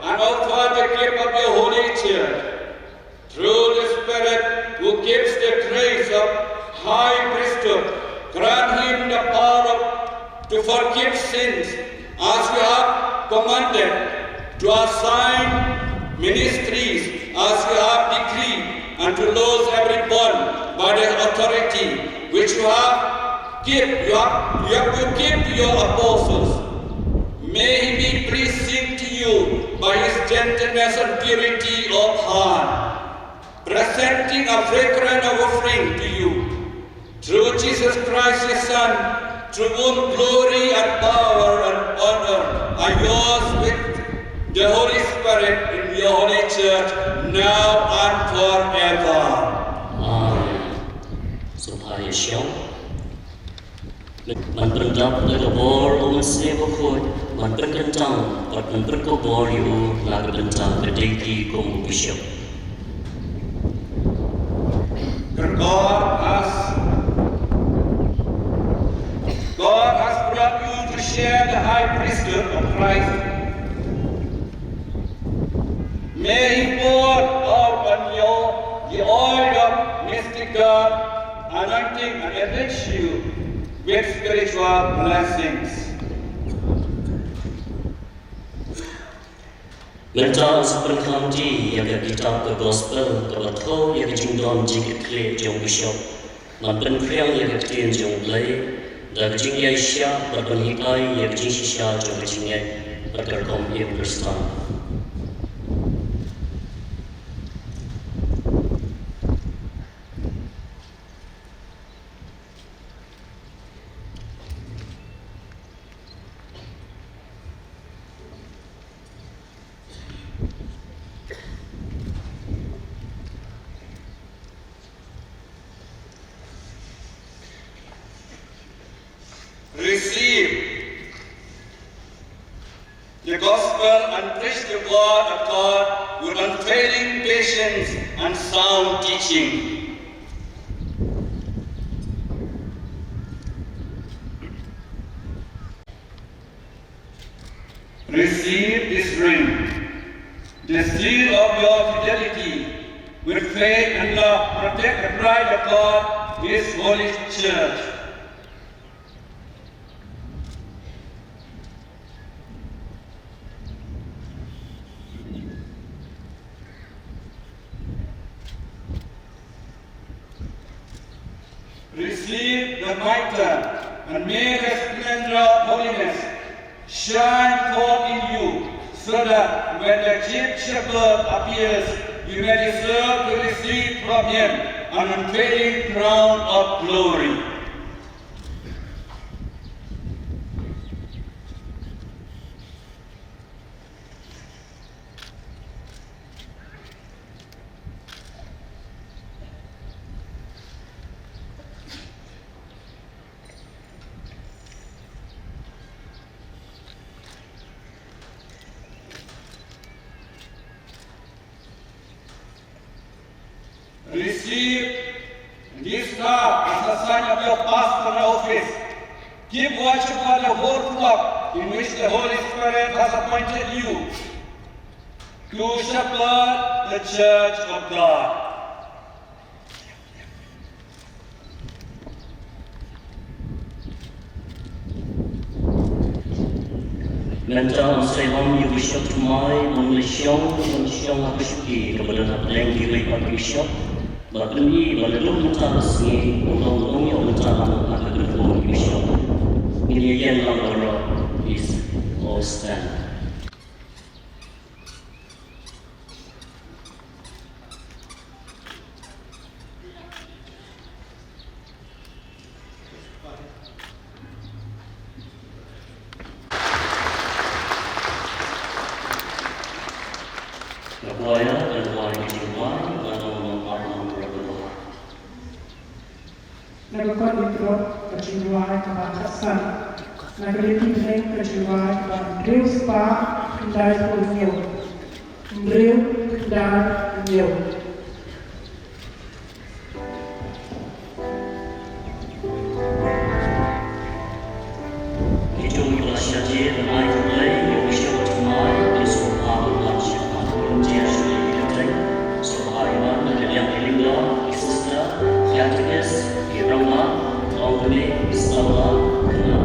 and offer the gift of your holy church. Through the Spirit who gives the grace of high priesthood, grant him the power of, to forgive sins as you have commanded, to assign ministries as you have decreed, and to loose every bond by the authority which you have give, you have, you have, you give to your apostles. May he be pleasing to you by his gentleness and purity of heart, presenting a fragrant offering to you. Through Jesus Christ, his Son, to whom glory and power and honor are yours with the Holy Spirit in your holy church, now and forever. Amen. So I Ïa shong. Man pyndap da ka bor u Mynsiem Bakhuid, man pynkyntang bad man pynkup bor ïa u na ka bynta ka dei ki kum u bishop. God has, God has brought you to share the high priesthood of Christ. May He pour out on you the oil of mystical anointing and enrich you with spiritual blessings. Mynta sa pynkham ti ïa ka kitab ka gospel kaba thoh ïa ka jingdon jingkitkhlieh jong u bishop. Ban pynphriang ïa ka ktien jong U Blei da ka jingïaishah bad ban hikai ïa ka jingshisha jong ka jingngeit bad ka rukom im Khristan. Receive the gospel and preach the word of God with unfailing patience and sound teaching. Receive this ring, the seal of your fidelity. With faith and love, protect the bride of God, His holy church. Receive the mitre, and may the splendor of holiness shine forth in you, so that when the chief shepherd appears, you may deserve to receive from him an unfailing crown of glory. Receive this cup as a sign of your pastoral office. Keep watch over the whole flock in which the Holy Spirit has appointed you to shepherd the church of God. Mynta sa ïalam ïa u bishop thymmai ban leit shong, ban shong ha ka shuki kaba don hapdeng kiwei pat ki bishop. Bad pynban ban leit mynta ka sngi, ban long ban ïoh mynta ha ka kyrteng u bishop. Ngin ïa ïeng lang baroh, please all stand. Ka choir ka duwai ka jingrwai, ka dang long ar long. Na ka kot Nongkrop ka jingrwai kaba khatsan. Na ka lynti bneng ka jingrwai kaba hynriew spah khyndai phew hynñiew. Hynriew khyndai hynñiew. Ki jong ki ba la shah jied, ban ai khublei ïa u bishop thymmai, ki sngewbha ban wan sha khmat volunteer sha ki kyrteng. Sngewbha ïa wan na ka liang ki leader, ki sister, ki catechists, ki rangbah, ong kane, ki sngewbha, kane,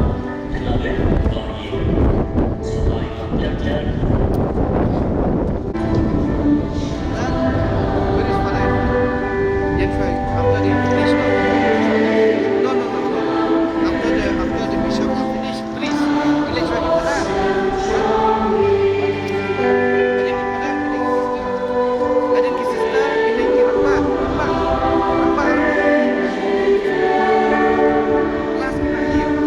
kane, kane, sngewbha ïa wan. Where is Father? Yet, after the finish, no? No, no, no, no. After the, after the bishop have finished, please, village Father. Father, Father, sister. Father, sister, rangbah, rangbah, rangbah. Last night,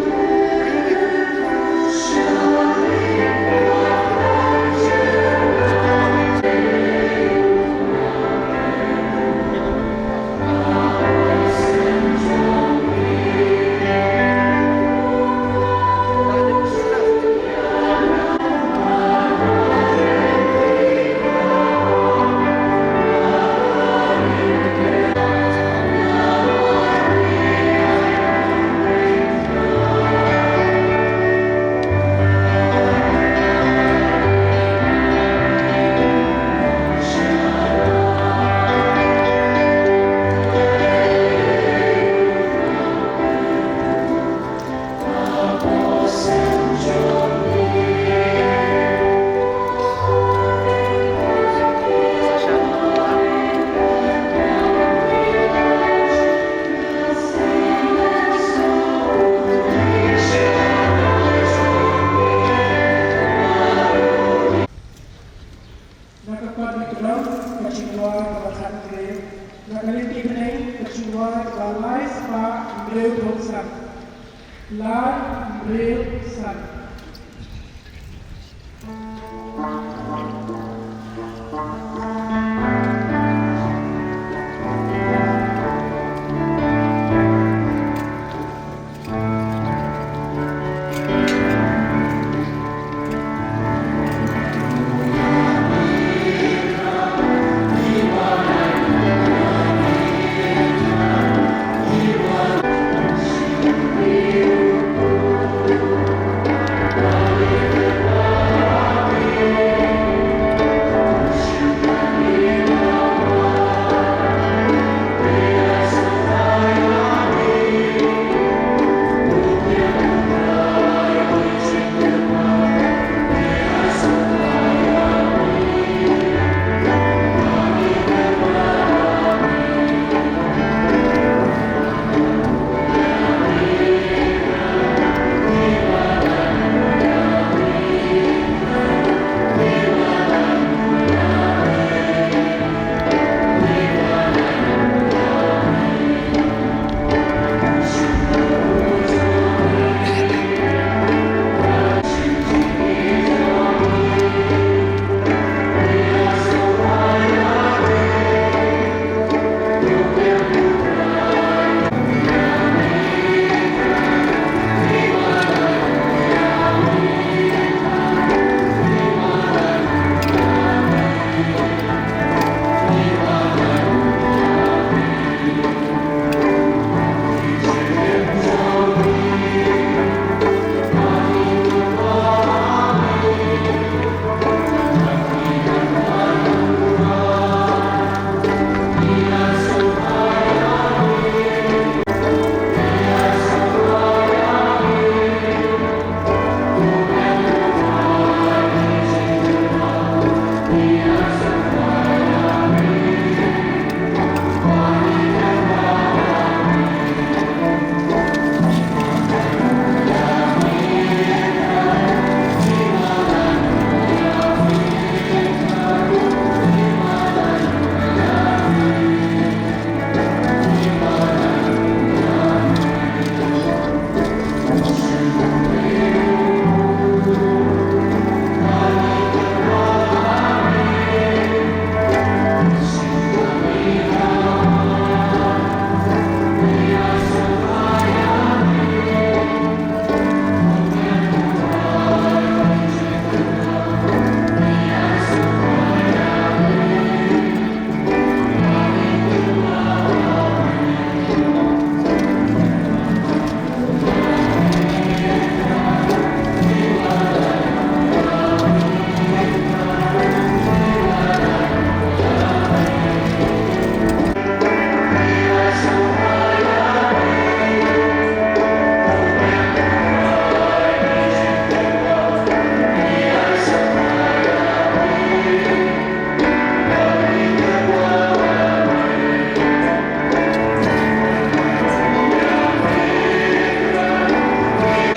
Lai hynriew san. Lai hynriew san.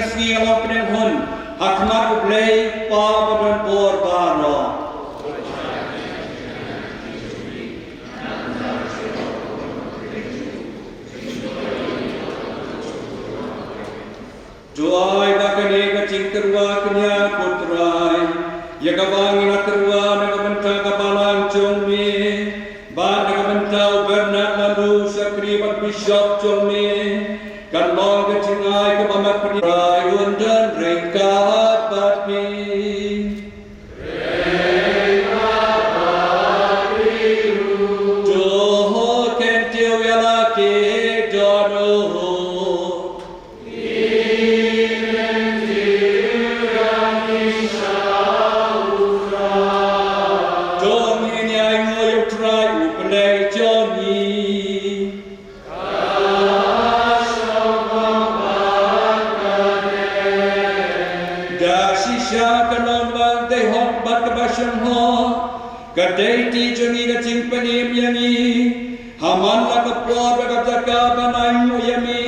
Sngi nga long pdeng hun ha khmat U Blei Kpa ba don bor baroh. To ai ba kane ka jingtyrwa kñia, ko Trai, ïa kaba ngi la tyrwa na ka bynta ka balang jong me bad na ka bynta u Bernard Lalu, shakri bad bishop jong me, kan long ka jingai kaba mat pynïaid. Trai un don ryngkat bad phi. To kyntiew ïa la ki dohnud. To ngin ïa ainguh ïa U Trai U Blei jong ngi. Da shisha ka long ba dei hok bad kaba shong hok, ka dei ti jong ngi ka jingpynim ïa ngi ha man la ka por bad ka jaka ban ainguh ïa me,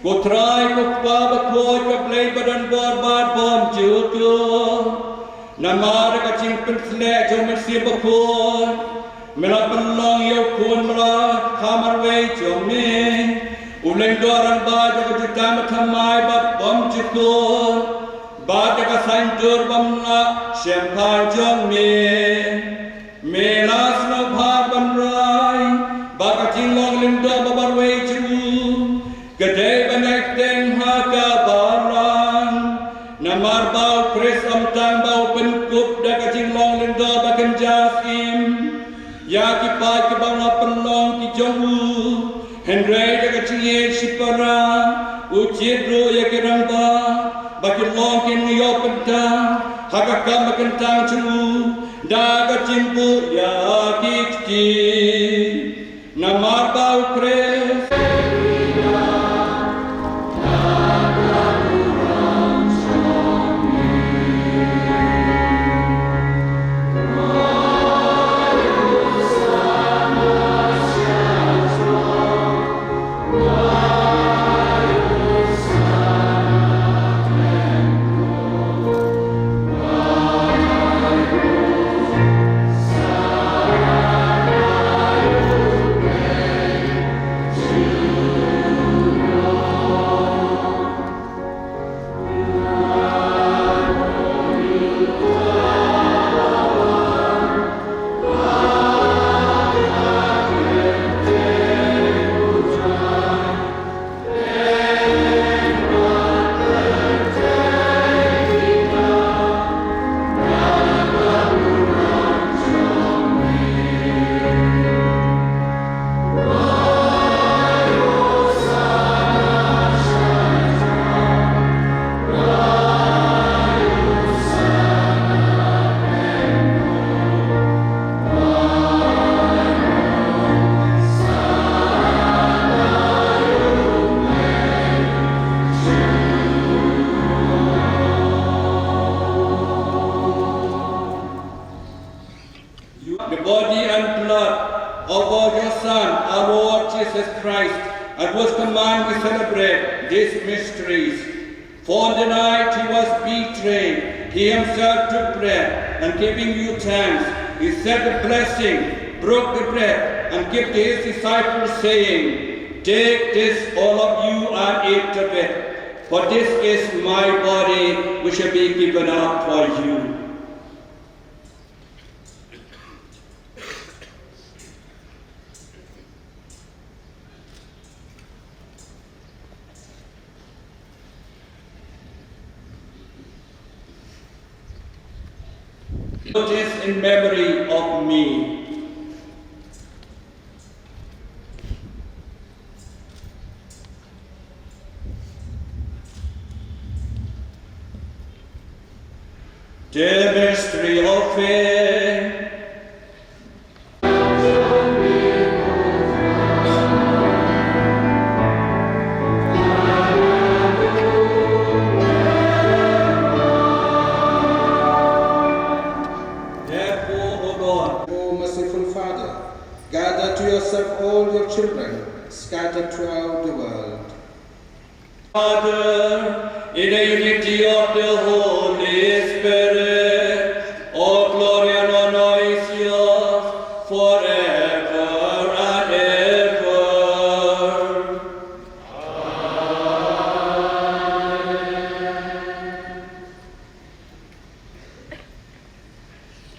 ko Trai, ko Kpa bakhuid, ko Blei ba don bor bad bym jukut. Namar ka jingpynsleh jong u Mynsiem Bakhuid, me la pynlong ïa u Khun ba la kha marwei jong me, U lyngdoh rangbah jong ka jutang bathymmai bad bymjukut, bad da ka saiñdur bymngak shemphang jong me. Me la sngewbha ban rai ba ka jinglong lyngdoh ba marwei jong u ka dei ban ïaid teng ha ka balang. Namar ba U Khrist ym tang ba u pynkup da ka jinglong lyngdoh ba kynja syiem ïa ki paid kiba la pynlong ki jong u, hynrei da ka jingïeit shipara u jied ruh ïa ki rangbah ba kin long ki nongïoh bynta ha ka kam ba kyntang jong u, da ka jingbuh ïa ki kti. Namar ba U Khrist The body and blood of our dear Son, our Lord Jesus Christ, and whose command we celebrate these mysteries. For on the night he was betrayed, he himself took bread, and giving you thanks, he said a blessing, broke the bread, and gave to his disciples, saying, "Take this, all of you, and eat of it, for this is my body, which shall be given up for you." Do this in memory of me. The mystery of faith. Therefore, O God, O merciful Father, gather to yourself all your children scattered throughout the world. Father, in the unity of the Holy Spirit, all glory and honor is yours forever and ever.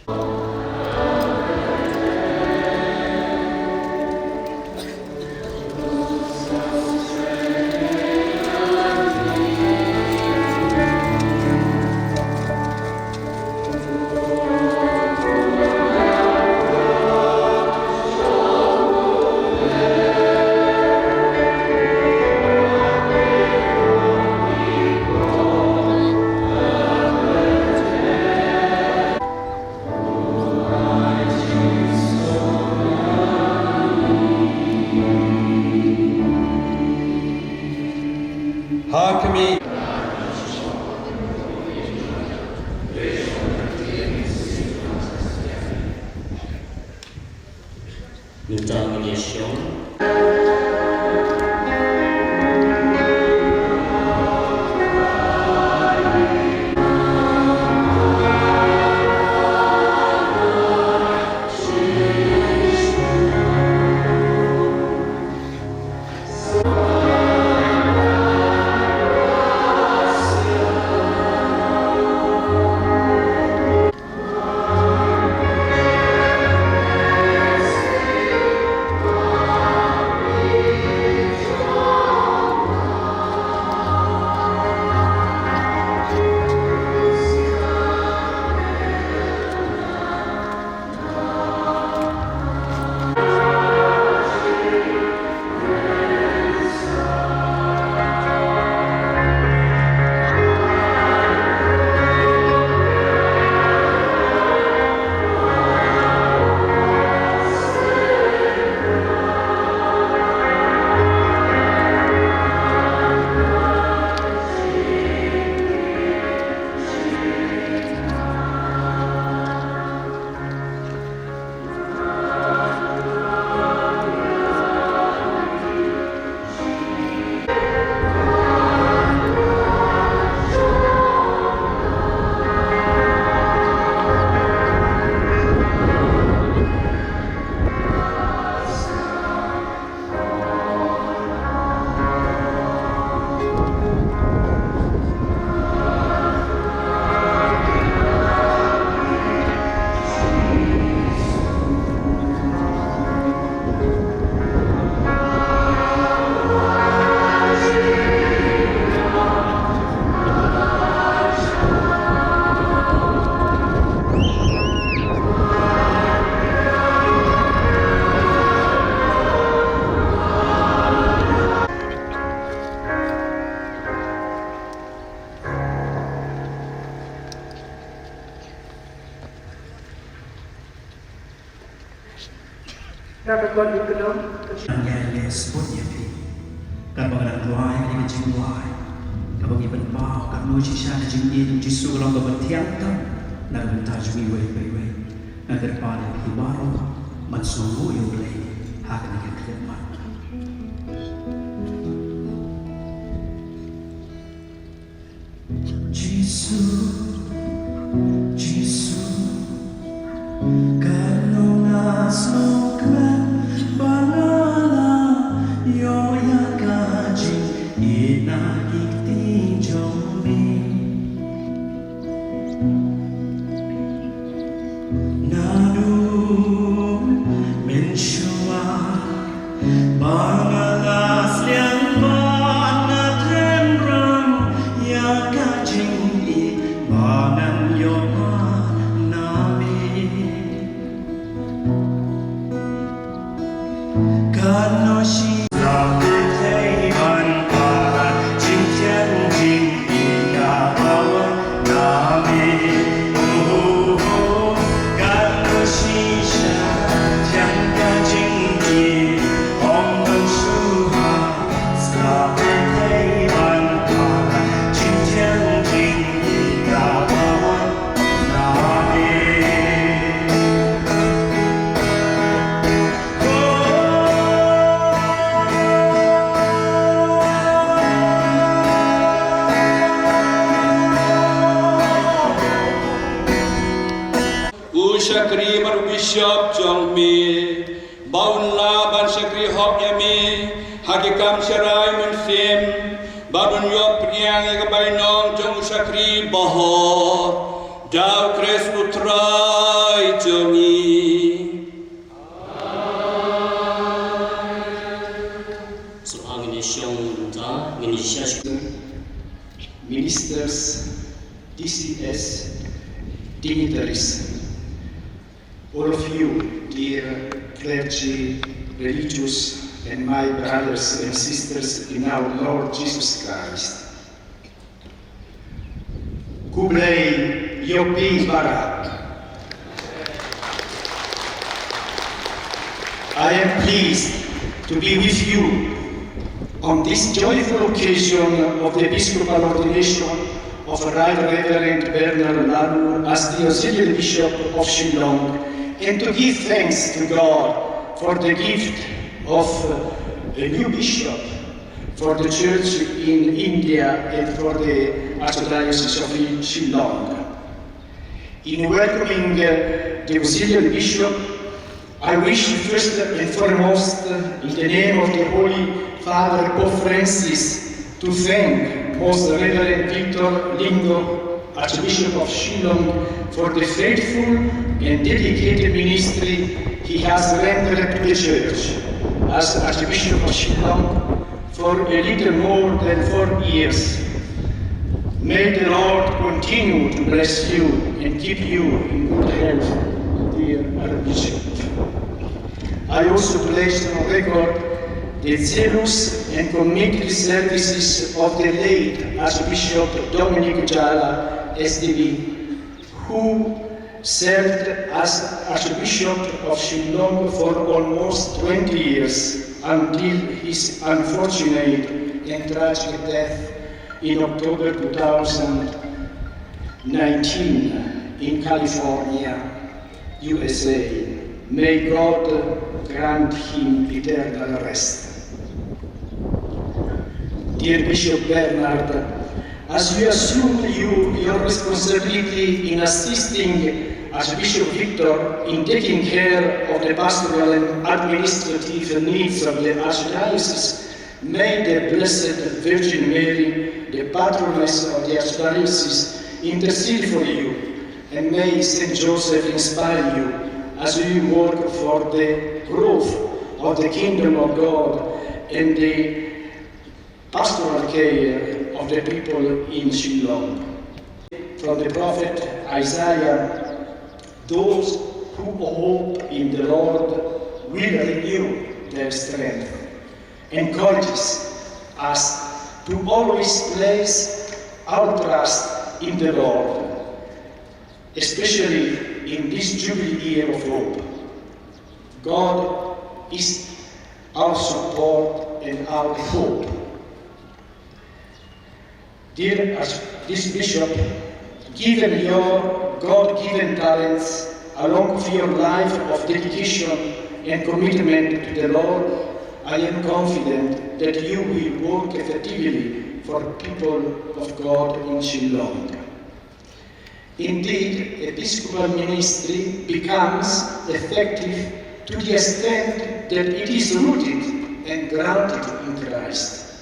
Amen. Ha khmih. Mynta ngin ïa shong. Ka kot ïa ka long. Ngan ïa leh sport ïa phi. Katba nga dang duwai ïa ka jingduwai, kaba ngi pynpaw katno shisha ka jingïeit u Jisu ka long kaba thiang tam na ka bynta jong ngi iwei pa iwei. Nga kyrpad ïa phi baroh ban sngewnguh ïa U Blei ha kane ka khyllipmat. Jisu, Jisu, katno nga sngewkmen ba nga la ïoh ïa ka jingïeit na ki kti jong me. Naduh mynshuwa ba nga la sliang, ba nga trem rang ïa ka jingïeit ba ngan ïoh na me. Katno shisha la pyrthei ban palat jingthiang jingïeit kaba wan na me. Oh, oh, oh. Katno shisha thiang ka jingïeit, ym don shuh ha. La pyrthei ban palat jingthiang jingïeit kaba wan na me. U shakri bad u bishop jong me, ba un lah ban shakri hok ïa me ha ki kam sharai mynsiem, bad un ïoh pdiang ïa ka bainong jong u shakri bahok, da U Khrist U Trai jong ngi. Sngewbha ngin ïa shong bynta, ngin ïa sha shong. Ministers, D C S, dignitaries, all of you, dear clergy, religious, and my brothers and sisters in our Lord Jesus Christ. Khublei ïa phi baroh. I am pleased to be with you on this joyful occasion of the episcopal ordination of Right Reverend Bernard Lanu as the Auxiliary Bishop of Shillong, and to give thanks to God for the gift of a new bishop for the church in India and for the Archdiocese of Shillong. In welcoming, uh, the Auxiliary Bishop, I wish first and foremost, uh, in the name of the Holy Father Pope Francis, to thank Most Reverend Victor Lingo, Archbishop of Shillong, for the faithful and dedicated ministry he has rendered to the Church as Archbishop of Shillong for a little more than four years. May the Lord continue to bless you and keep you in good health, dear Archbishop. I also place on record the zealous and committed services of the late Archbishop Dominic Jala, S D B, who served as Archbishop of Shillong for almost twenty years until his unfortunate and tragic death in October two thousand nineteen in California, U S A. May God grant him eternal rest. Dear Bishop Bernard, as you assume you, your responsibility in assisting Archbishop Victor in taking care of the pastoral and administrative needs of the Archdiocese, may the Blessed Virgin Mary, the patroness of the Archdiocese, intercede for you, and may Saint Joseph inspire you as you work for the growth of the kingdom of God and the pastoral care of the people in Shillong. From the prophet Isaiah, "Those who hope in the Lord will renew their strength," encourages us to always place our trust in the Lord, especially in this Jubilee year of hope. God is our support and our hope. Dear Archbishop, given your God-given talents, along with your life of dedication and commitment to the Lord, I am confident that you will work effectively for the people of God in Shillong. Indeed, episcopal ministry becomes effective to the extent that it is rooted and grounded in Christ,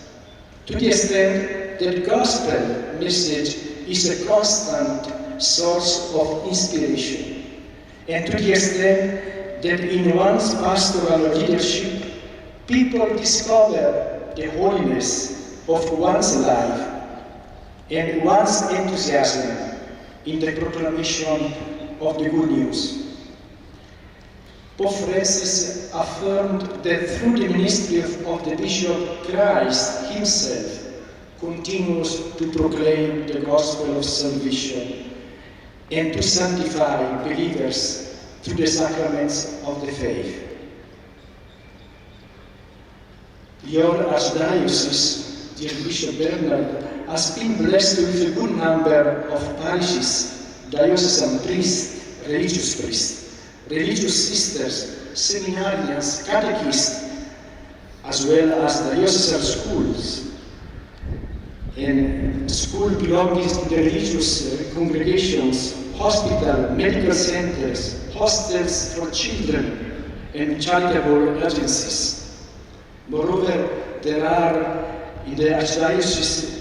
to the extent that gospel message is a constant source of inspiration, and to the extent that in one's pastoral leadership, people discover the holiness of one's life and one's enthusiasm in the proclamation of the good news. Pope Francis affirmed that through the ministry of, of the bishop, Christ himself continues to proclaim the gospel of salvation and to sanctify believers through the sacraments of the faith. Your Archdiocese, dear Bishop Bernard, has been blessed with a good number of parishes, diocesan priests, religious priests, religious sisters, seminarians, catechists, as well as diocesan schools and school belonging to the religious uh, congregations, hospital, medical centers, hostels for children, and charitable agencies. Moreover, there are in the Archdiocese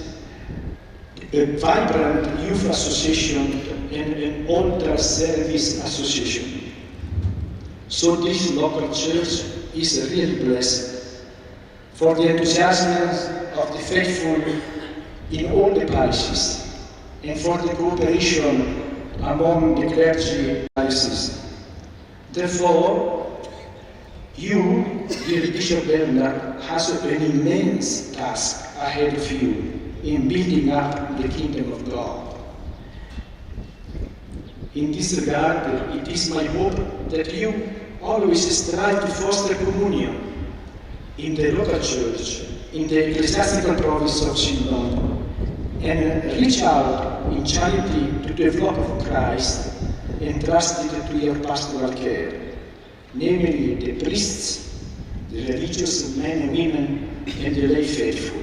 a vibrant youth association and an altar service association. So this local church is really blessed for the enthusiasm of the faithful in all the parishes and for the cooperation among the clergy diocese. Therefore, you, dear Bishop Bernard, has an immense task ahead of you in building up the kingdom of God. In this regard, it is my hope that you always strive to foster communion in the local church, in the ecclesiastical province of Shillong, and reach out in charity to the flock of Christ entrusted to your pastoral care, namely the priests, the religious men and women, and the lay faithful.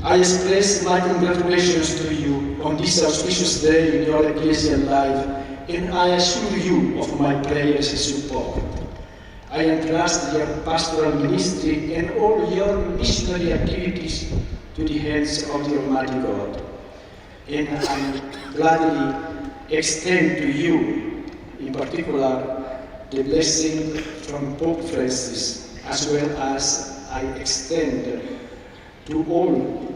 I express my congratulations to you on this auspicious day in your ecclesial life, and I assure you of my prayers and support. I entrust your pastoral ministry and all your missionary activities to the hands of the Almighty God. And I gladly extend to you, in particular, the blessing from Pope Francis, as well as I extend to all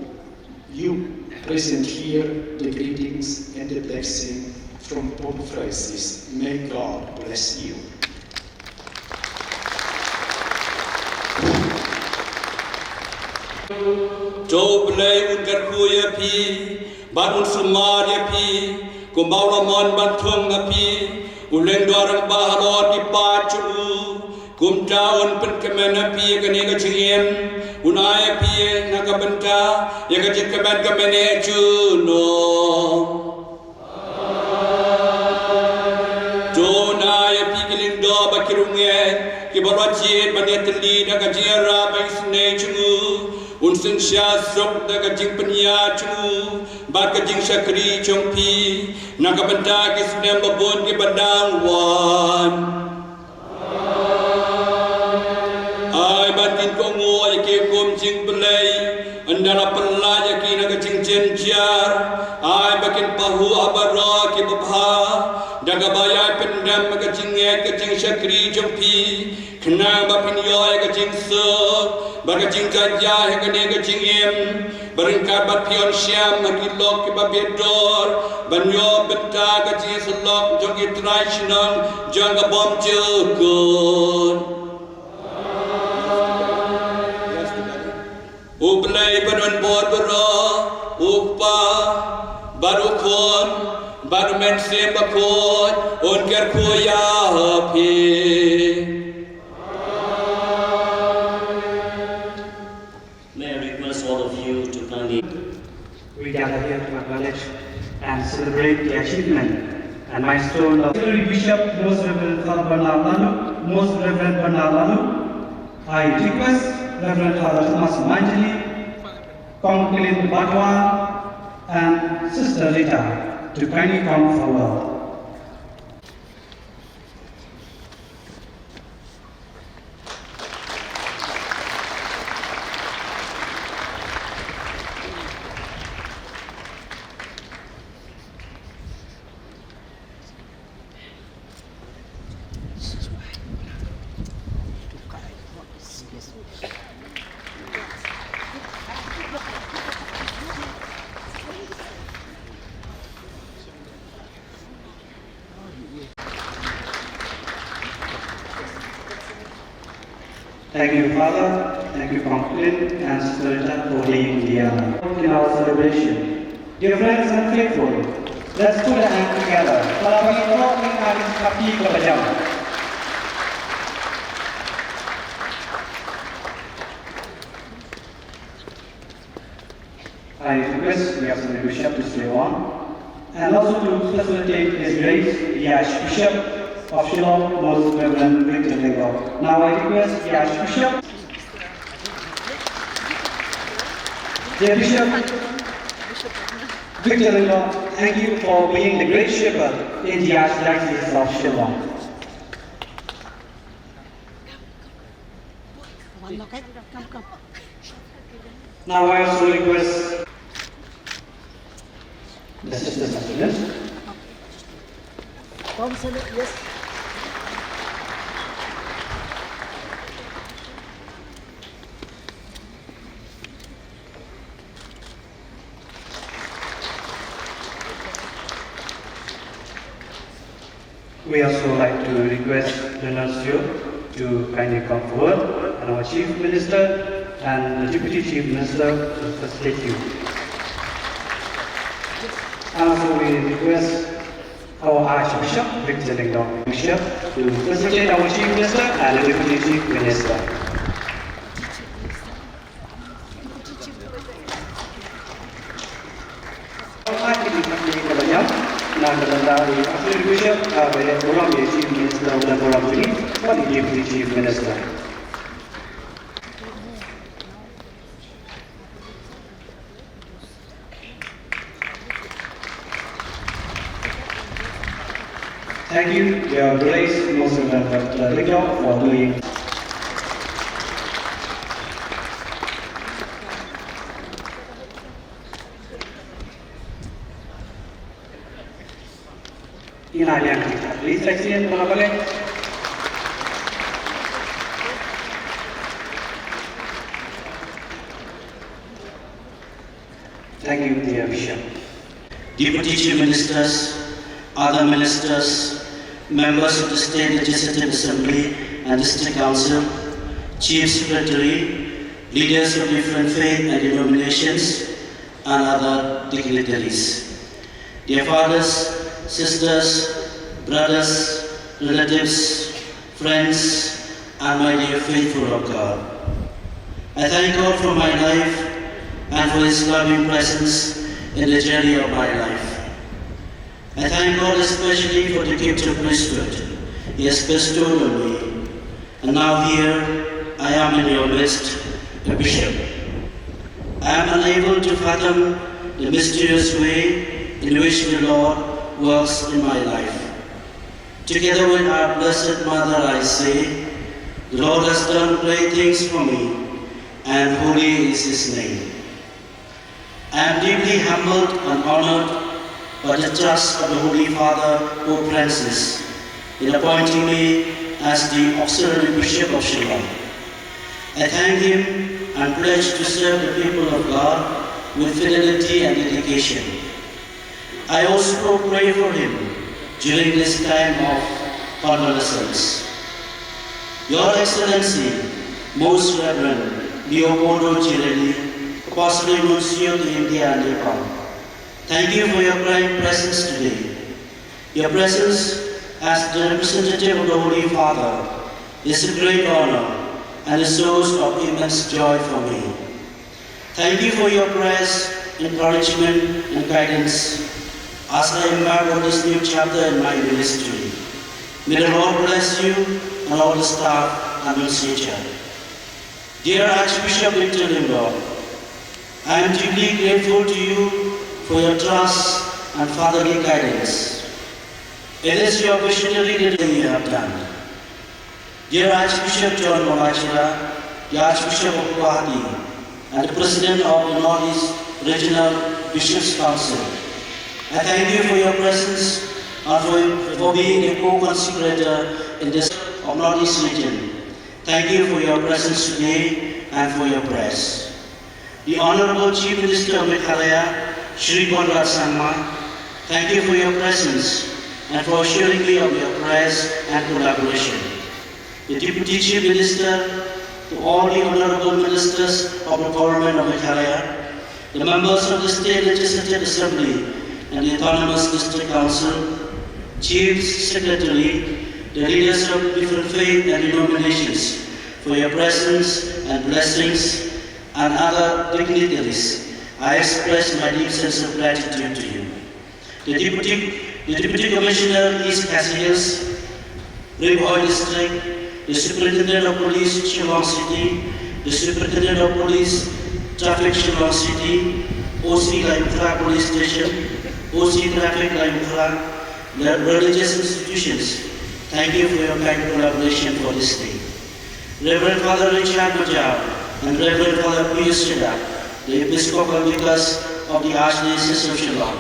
you present here the greetings and the blessing from Pope Francis. May God bless you. To Blei un kyrkhu ïa phi, bad un sumar ïa phi, kumba u la mon bad thung ha phi, u lyngdoh rangbah halor ki paid jong u, kumta un pynkmen ha phi ïa kane ka jingim, un ai ïa phi na ka bynta ïa ka jingkmen ka mane junom. To na ïa phi ki lyngdoh bad ki ryngied, kiba la jied ban ïatylli da ka jingïarap ba isynei jong u, un synshar suk da ka jingpynïaid jong u bad ka jingshakri jong phi, na ka bynta ki snem ba bun kiba dang wan. Ai ba kin kohnguh ïa ki hukum jingblei, ynda la pyllait ïa ki na ka jingjynjar. Ai ba kin pahuh ha baroh ki babha da kaba ïai pyndem ka jingngeit ka jingshakri jong phi, khnang ba phin ïoh ïa ka jingsuk bad ka jingjynjar ha kane ka jingim. Ba ryngkat bad phi yn shim ha ki lok kiba biang dor, ban ïoh bynta ka jingïasyllok jong ki trai shnong jong ka bymjukut. U Blei ba don bor baroh, u Kpa bad u Khun Bad u Mynsiem Bakhuid un kyrkhu ïa phi. May I request all of you to kindly We gather here to acknowledge and celebrate the achievement and milestone of Bishop Most Reverend Father Bernard Lalu, Most Reverend Bernard Lalu. I request Reverend Father Thomas Manjali, Kong Kilin Batwa, and Sister Rita to kindly come forward. Thank you, Father. Thank you, Kong Kilin and Sister Rita, for being the honor. In our celebration, dear friends and faithful, let's put a hand together. Para pangïaroh, ngin ai ka kti kaba jam. I request the Assistant Bishop to stay on and also to facilitate His Grace, the Archbishop of Shillong, Most Reverend Victor Lyngdoh. Now I request the Archbishop, the Bishop Victor Lyngdoh, thank you for being the great shepherd in the Archdiocese of Shillong. Come, come. Now I also request the sisters and students. Come, sir, yes. We also like to request the Nuncio to kindly come forward, and our Chief Minister and the Deputy Chief Minister to facilitate you. And also we request our Archbishop, Victor Lyngdoh Bishop, to facilitate our Chief Minister and the Deputy Chief Minister. Thank you, Your Grace, Most Reverend Doctor Lyngdoh, for doing. Ina yang kita. Please, Excellency, Honorable. Thank you, dear Bishop. Deputy Chief Ministers, other ministers, members of the State Legislative Assembly and District Council, Chief Secretary, leaders of different faith and denominations, and other dignitaries. Dear fathers, sisters, brothers, relatives, friends, and my dear faithful of God. I thank God for my life and for His loving presence in the journey of my life. I thank God especially for the gift of priesthood He has bestowed on me. And now here I am in your midst, a bishop. I am unable to fathom the mysterious way in which the Lord works in my life. Together with our Blessed Mother, I say, the Lord has done great things for me, and holy is His name. I am deeply humbled and honored by the trust of the Holy Father, Pope Francis, in appointing me as the Auxiliary Bishop of Shillong. I thank him and pledge to serve the people of God with fidelity and dedication. I also pray for him during this time of convalescence. Your Excellency, Most Reverend Leopoldo Chirelli, Apostolic Nuncio to India and Nepal, thank you for your kind presence today. Your presence as the representative of the Holy Father is a great honor and a source of immense joy for me. Thank you for your prayers, encouragement, and guidance as I embark on this new chapter in my ministry. May the Lord bless you and all the staff and administration. Dear Archbishop Victor Lyngdoh, I am deeply grateful to you for your trust and fatherly guidance. It is your visionary leadership you have done. Dear Archbishop John Wangchira, the Archbishop of Guwahati, and the President of the Northeast Regional Bishops' Council, I thank you for your presence and for, for being a co-consecrator in this of Northeast region. Thank you for your presence today and for your prayers. The Honorable Chief Minister of Meghalaya, Shri Conrad Sangma, thank you for your presence and for assuring me of your prayers and collaboration. The Deputy Chief Minister, to all the honorable ministers of the Government of Meghalaya, the members of the State Legislative Assembly and the Autonomous District Council, Chief Secretary, the leaders of different faith and denominations, for your presence and blessings, and other dignitaries, I express my deep sense of gratitude to you. The Deputy, the Deputy Commissioner East Khasi Hills, Ri Bhoi District, the Superintendent of Police Shillong City, the Superintendent of Police Traffic Shillong City, O C Laitumkhrah Police Station, O C Traffic Laitumkhrah, the religious institutions. Thank you for your kind collaboration for this day. Reverend Father Richard Majau and Reverend Father Pius Shedap, the Episcopal Vicars of the Archdiocese of Shillong,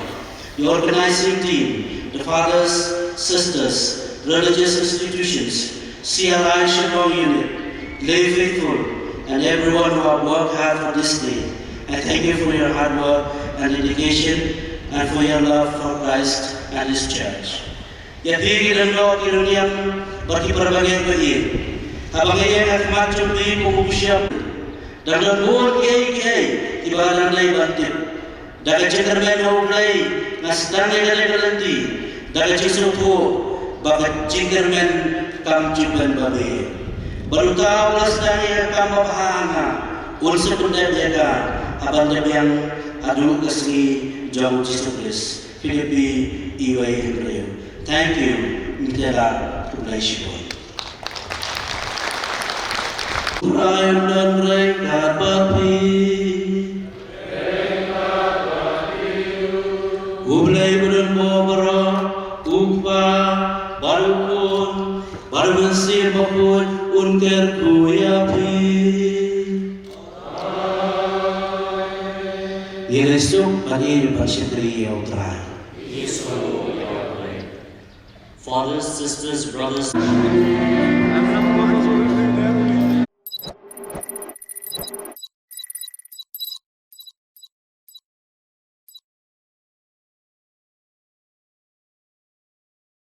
the organizing team, the fathers, sisters, religious institutions, C R I Shillong Unit, lay faithful, and everyone who have worked hard for this day. I thank you for your hard work and dedication and for your love for Christ and His Church. Ïa phi ki lyngdoh ki rynïeng bad ki parabangeit ba ïeit, haba nga ïeng ha khmat jong phi kum u bishop, dang don bun kiei kiei kiba nga dang dei ban tip. Da ka jingkyrmen ha U Blei nga sdang ïa kane ka lynti da ka jingsngewthuh ba ka jingkyrmen kam ju pynbabe. Bad uta uba la sdang ïa ka kam babha ha nga, un sa pyndep ïa ka haban da biang haduh ka sngi jong U Jisu Khrist. Philippi uwei hynriew. Thank you. Ngin ïa lad, khublei shibun. Trai un don ryngkat bad phi. U Blei ba don bor baroh, U Kpa bad U Khun bad U Mynsiem Bakhuid un kyrkhu ïa phi. Ïa leit suk bad ïa ban shakri ïa U Trai. Fathers, sisters, brothers.